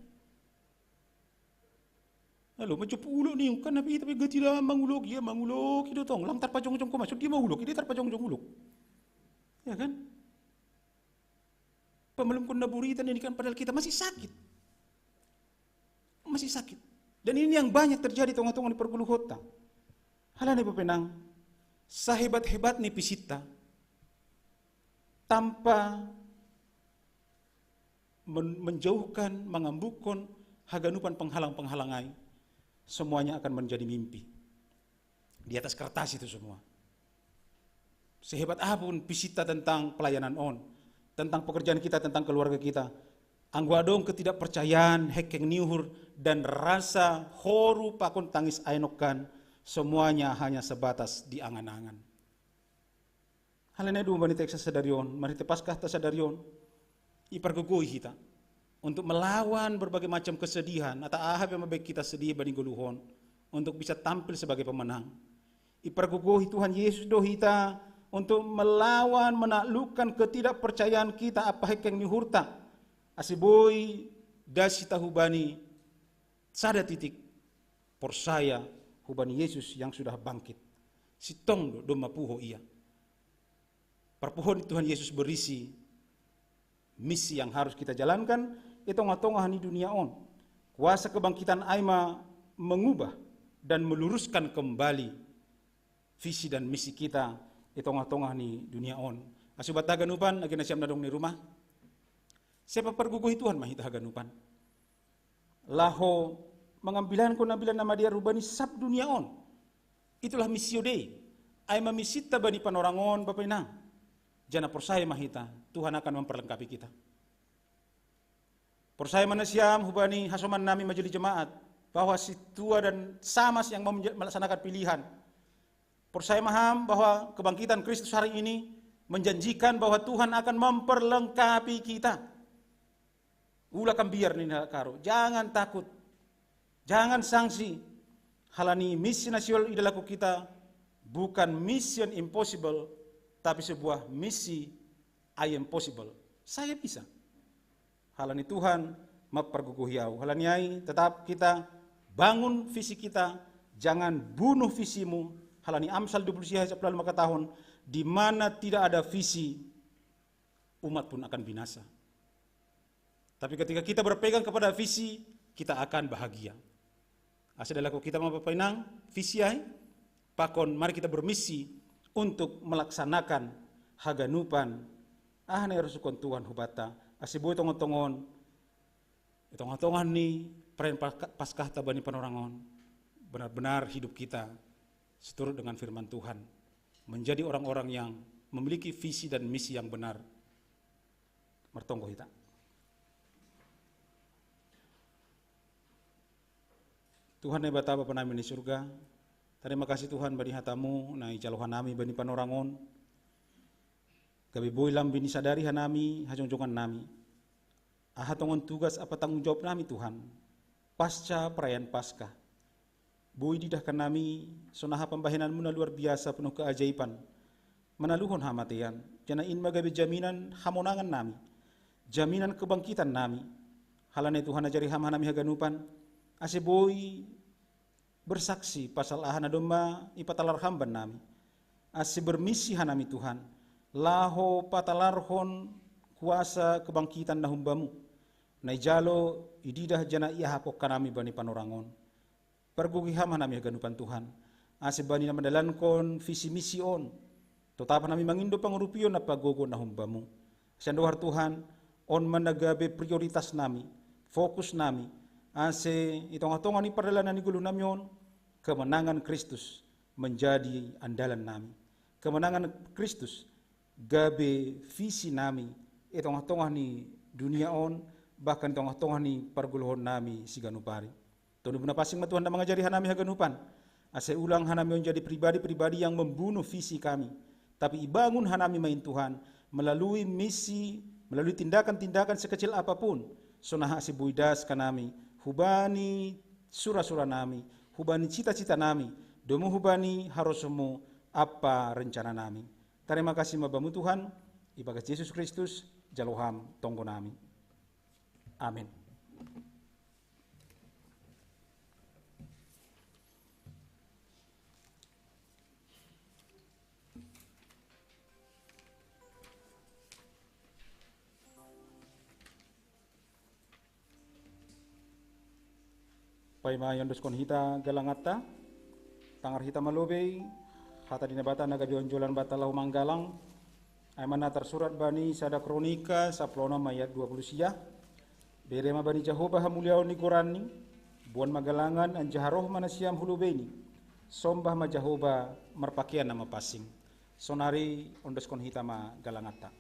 Lalu mencupu ulok ni, kan nabi tapi gati lah mangulok, ia mangulok, itu tong, lang tarpajongjong ko masuk, dia mangulok, dia tarpajongjong ulok. Ya kan? Pamalumkon na buritan ini kan, padahal kita masih sakit. Masih sakit. Dan ini yang banyak terjadi tongah-tongah ni parguru hota. Halani bapa inang, sehebat-hebat ni pisinta, tanpa men-, menjauhkan, mengambukkon haganupan penghalang-penghalang ai, semuanya akan menjadi mimpi. Di atas kertas itu semua. Sehebat apapun visita tentang pelayanan on, tentang pekerjaan kita, tentang keluarga kita, anggo adong ketidakpercayaan, hekkeng ni uhur, dan rasa horu pakon tangis ae nongkan, semuanya hanya sebatas di angan-angan. Halani i do bani teks sadari on, marhite Paskah ta sadari on, ipargogoi hita untuk melawan berbagai macam kesedihan, atau aha pe mabaen hita sedih bani ngoluhon, untuk bisa tampil sebagai pemenang. Ipargogoi Tuhan Yesus do hita untuk melawan, menaklukkan ketidakpercayaan kita, apa hekkeng ni uhurta, ase boi das hita hubani sada titik, porsaya hubani Yesus yang sudah bangkit. Sintong do domma puho ia. Parpuhoon ni Tuhan Yesus berisi misi yang harus kita jalankan i tongah-tongah ni dunia on. Kuasa kebangkitan ai ma mengubah dan meluruskan kembali visi dan misi kita i tongah-tongah ni dunia on. Ase hubaen haganupan, age nasiam na adong di rumah, sai papargogoi Tuhan ma hita haganupan laho mangambilankon Ambilan Na Madear hubani sab dunia on. Itulah Missio Dei. Ai ma misinta bani panorang on, bapa inang. Janah porsaya ma hita, Tuhan akan memperlengkapi kita. Porsaya ma nasiam hubani hasoman nami majelis jemaat, bahwa sintua dan samas yang mau menja-, melaksanakan pilihan. Porsaya ma ham bahwa kebangkitan Kristus hari ini menjanjikan bahwa Tuhan akan memperlengkapi kita. Ula kam biar, nini halak Karo. Jangan takut. Jangan sangsi. Halani misi na sihol idalanku kita bukan mission impossible, tapi sebuah misi I am possible. Saya bisa. Halani Tuhan mampargogohi ahu. Halani ai, tetap kita bangun visi kita, jangan bunuh visimu. Halani Amsal dua puluh sia sapuluh lima mangkatahon, di mana tidak ada visi, umat pun akan binasa. Tapi ketika kita berpegang kepada visi, kita akan bahagia. Ase idalanku kita ma, bapa inang, visi ai, pakon mari kita bermisi untuk melaksanakan haganupan aha na irosuhkon Tuhan hubanta, ase boi tongon-tongon, di tongah-tongah ni perayaan Paska-, Paskahta bani panorang on, benar-benar hidup kita seturut dengan firman Tuhan, menjadi orang-orang yang memiliki visi dan misi yang benar. Martonggo hita. Tuhan Naibata, Bapa nami na i surga, tarima kasih Tuhan bani hata-Mu na ijalo hanami bani panorang on, gabe boi lambin isadari hanami hajongjongan nami. Aha tongon tugas ampa tanggung jawab nami, Tuhan, pasca perayaan Paskah? Boi diidah hanami sonaha pambahenan-Mu na luar biasa, penuh keajaiban, manaluhon hamatean, janah in ma gabe jaminan hamonangan nami, jaminan kebangkitan nami. Halani ai Tuhan, ajari Ham hanami haganupan, ase boi bersaksi pasal aha na domma ipatalar Ham bannami, ase bermisi hanami, Tuhan, laho patalarhon kuasa kebangkitan na humbamu, na ijalo, ididah janah iahapkon hanami bani panorang on. Pargogohi Ham hanami haganupan, Tuhan, ase bani na mandalankon visi misi on, totap hanami mangindo pangurupion ampa gogo na humbamu. Ase andohar, Tuhan, on ma na gabe prioritas nami, fokus nami, ase i tongah-tongah ni pardalanan ni goluh nami on, kemenangan Kristus menjadi andalan nami. Kemenangan Kristus gabe visi nami i tongah-tongah ni dunia on, bahkan i tongah-tongah ni pargoluhon nami siganup ari. Tondimmu na pansing ma, Tuhan, na mangajari hanami haganupan, ase ulang hanami on jadi pribadi-pribadi yang membunuh visi kami, tapi ibangun hanami ma in, Tuhan, melalui misi, melalui tindakan-tindakan sekecil apapun, sonaha ase boi das hanami hubani sura-sura nami, hubani cita-cita nami, domu hubani harosuhmu ampa rencana nami. Tarima kasih ma Bamu, Tuhan, ibagas Jesus Kristus, jalo Ham tonggo nami. Amin. Paima iondoskon hita galanganta, tangar hita ma lobei hata ni Naibata na gabe onjolan banta laho manggalang, ai ma na tarsurat bani sada Kronika sapuluh onom ayat dua puluh sia: Bere ma bani Jahowa hamuliaon ni goranni, boan ma galangan anjaha roh ma nasiam hu lobeini, sombah ma Jahowa marpakean na mapansing. Sonari ondoskon hita ma galanganta.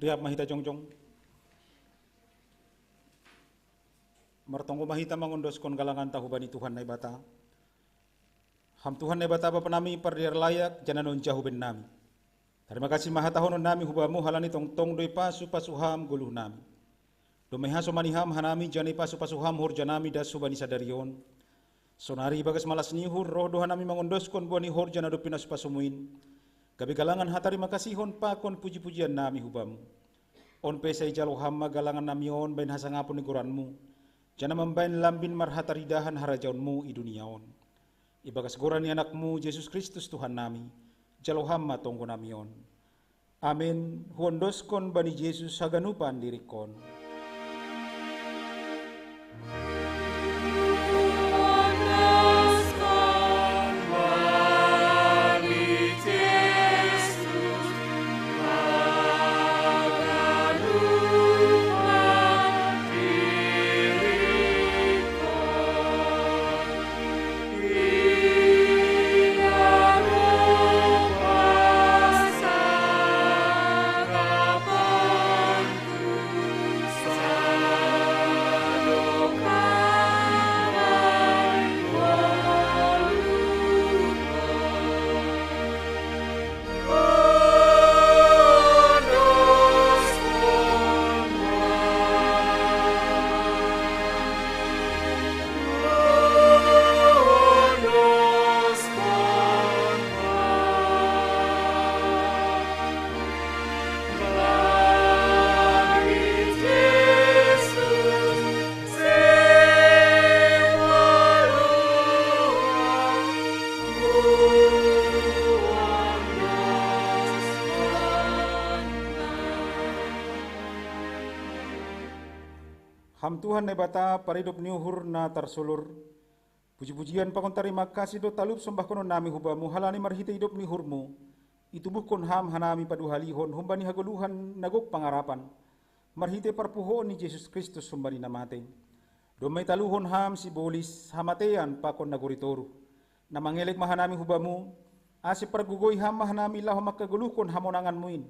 Riap ma hita jongjong. Martonggo ma hita mangondoskon galanganta hubani Tuhan Naibata. Ham Tuhan Naibata Bapa nami pardear layak, jana non jahu ben nami. Tarima kasih ma hatahonon nami hubamu halani tongtong do i pasu-pasu ham goluh nami. Domai hasomani ham hanami jana i pasu-pasu ham horja nami das hubani sadari on. Sonari bagas malas ni uhur roh do hanami mangondoskon boha ni horja na dob pinasu-pasumu in. Gabe galangan hatarima kasihon pakon puji-pujian nami hubamu. On pe sai jalo ham ma galangan nami on bahen hasangapon ni goranmu, jana mambahen lambin marhataridahan harajaonmu i dunia on. Ibagas goran ni Anakmu Jesus Kristus Tuhan nami, jalo ham ma tonggo nami on. Amen. Huondoskon bani Jesus haganupan diringkon. Ham Tuhan Naibata, paridop ni uhur na tarsolur, puji-pujian pakon tarima kasih do talup sombahkonon nami hubamu halani marhitei idop ni uhurmu, itubuhkon ham hanami paduahalihon humbani hagoluhan na gok pangarapan, marhitei parpuhoon ni Jesus Kristus humbani na matei. Domma italuhon ham sibolis, hamatean pakon nagori toruh. Na mangelek ma hanami hubamu, Asi pargogoi ham ma hanami laho mangkagoluhkon hamonanganmu in.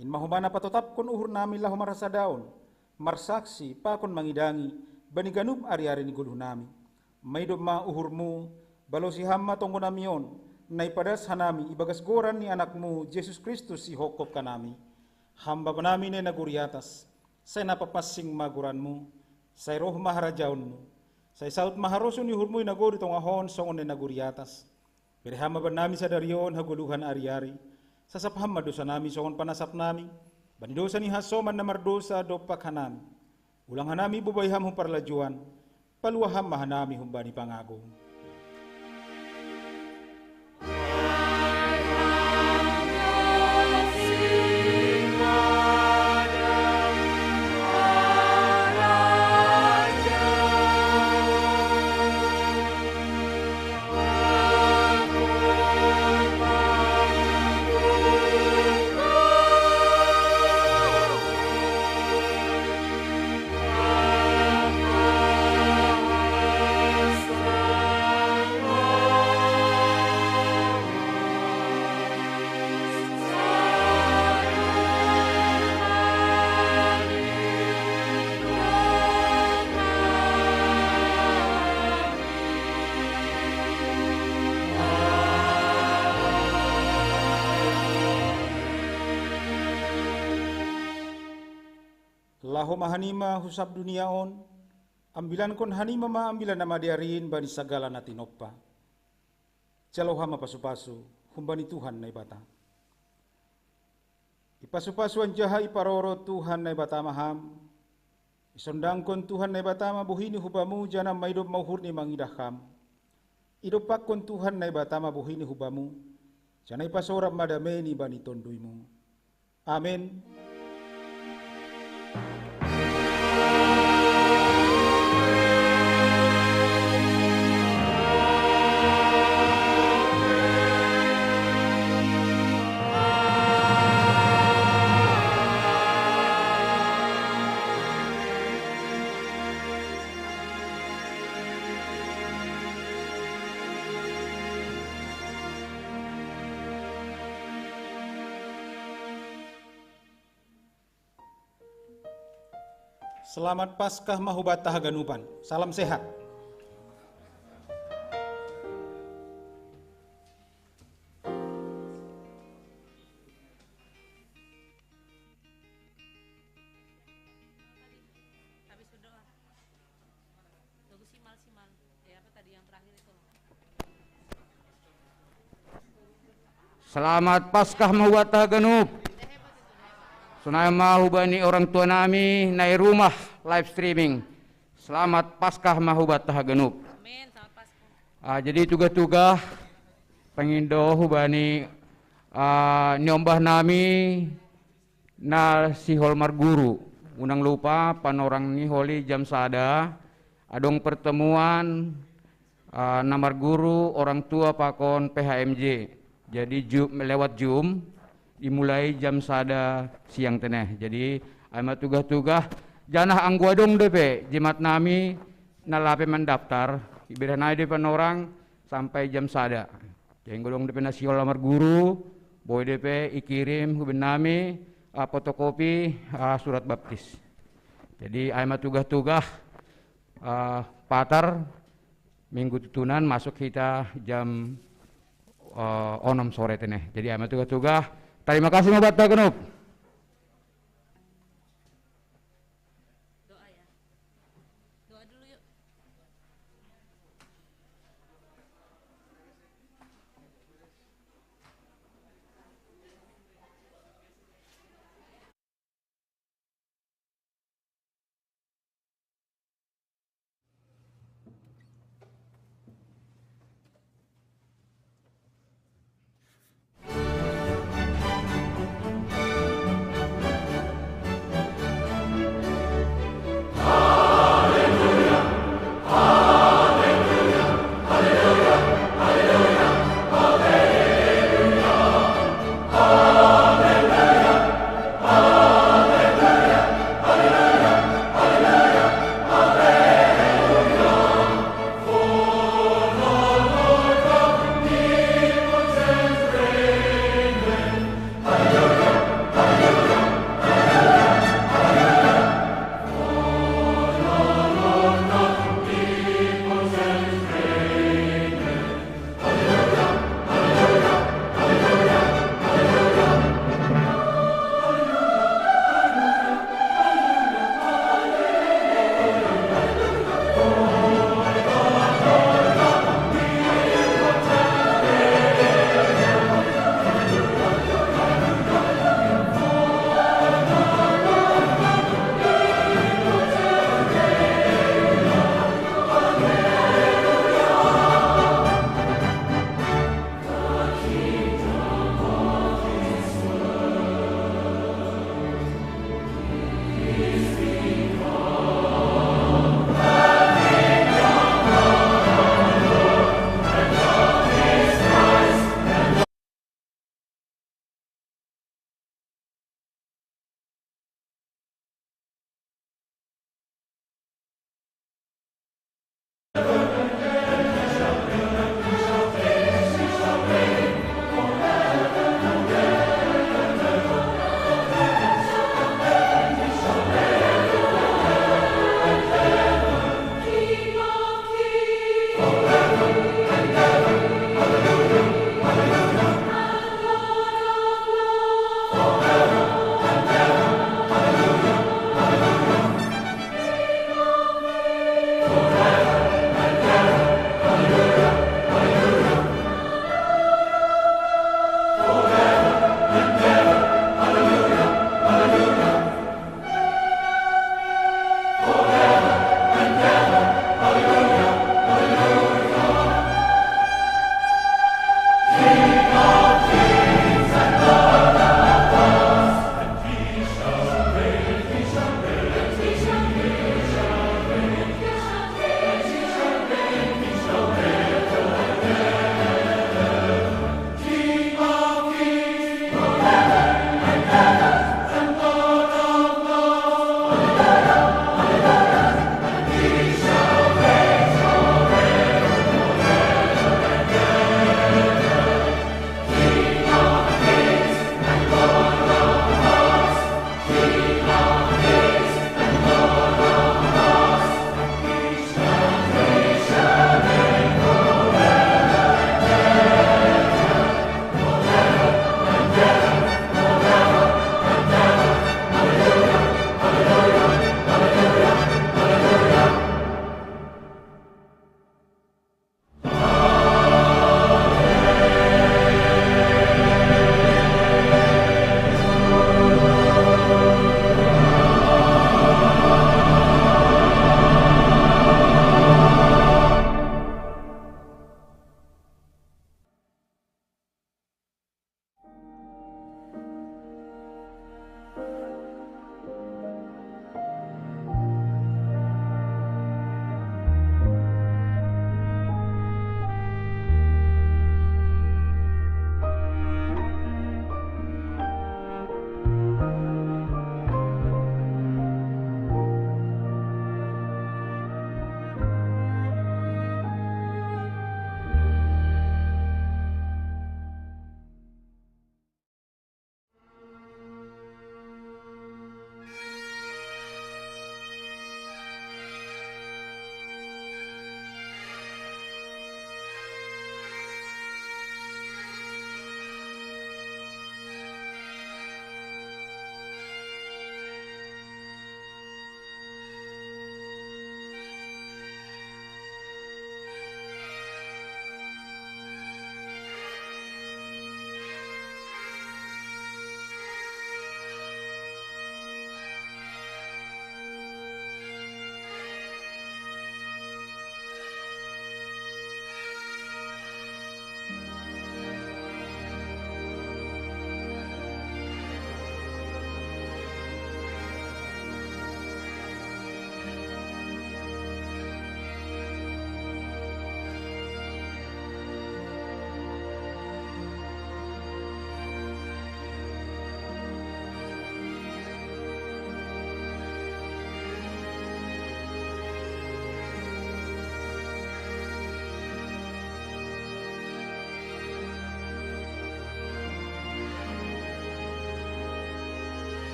In ma homa na patotapkon uhur nami laho marhasadaon, marsaksi pakon mangidangi bani ganup ari-ari ni goluh nami. Maidop ma uhurmu, balosi ham ma tonggo nami on, na ipadas hanami ibagas goran ni anakmu Jesus Kristus sihophop hanami. Ham Bapa nami na i nagori atas, sai na papansing ma goranmu, sai roh ma harajaonmu, sai saut ma harosuh ni uhurmu i nagori tongah on songon na i nagori atas. Bere ham ma bannami sadari on hagoluhan ari-ari. Sasap ham ma dosa nami songon panasap nami bani dosa ni hasoman na mardosa dompak hanami. Ulang hanami bobai ham hu parlajuan, palua ham ma hanami humbani pangago. Laho ma hanima hu sab dunia on, ambilankon hanima ma ambilan na madear in bani sagala na tinompa. Jalo ham ma pasu-pasu humbani Tuhan Naibata. Ipasu-pasu anjaha iparoro Tuhan Naibata ma ham. Isondangkon Tuhan Naibata ma bohini hu bamu janah maidop ma uhurni mangidah ham. Idompakkon Tuhan Naibata ma bohini hu bamu, janah ipasorap ma dameini bani tonduimu. Amen. Selamat Paskah ma hubanta haganupan. Salam sehat. Habis berdoa. Tunggu simal, simal. Eh, apa tadi yang terakhir itu? Selamat Paskah ma hubanta haganup. Sonai ma hubani orang tua nami na i rumah live streaming. Selamat Paskah ma hubanta haganup. Amin, selamat Paskah. Ah, jadi tugah-tugah pangindo hubani, ah, niombah nami na sihol marguru. Unang lupa panorang ni holi jam sada, adong pertemuan, ah, na marguru orang tua pakon P H M J. Jadi Ju-, lewat Zoom, dimulai jam sada siang teneh. Jadi ai ma tugah-tugah, janah anggo adong dope jemaat nami na lape mandaftar, ibereh nai dope panorang sampai jam sada. Jadi anggo adong dope na sihol marguru, boi dope ikirim hu bennami, ah, fotokopi, ah, surat baptis. Jadi ai ma tugah-tugah, ah, Patar, minggu tutunan masuk hita jam, ah, onom sore teneh. Jadi ai ma tugah-tugah. Tarima kasih ma hubanta haganup.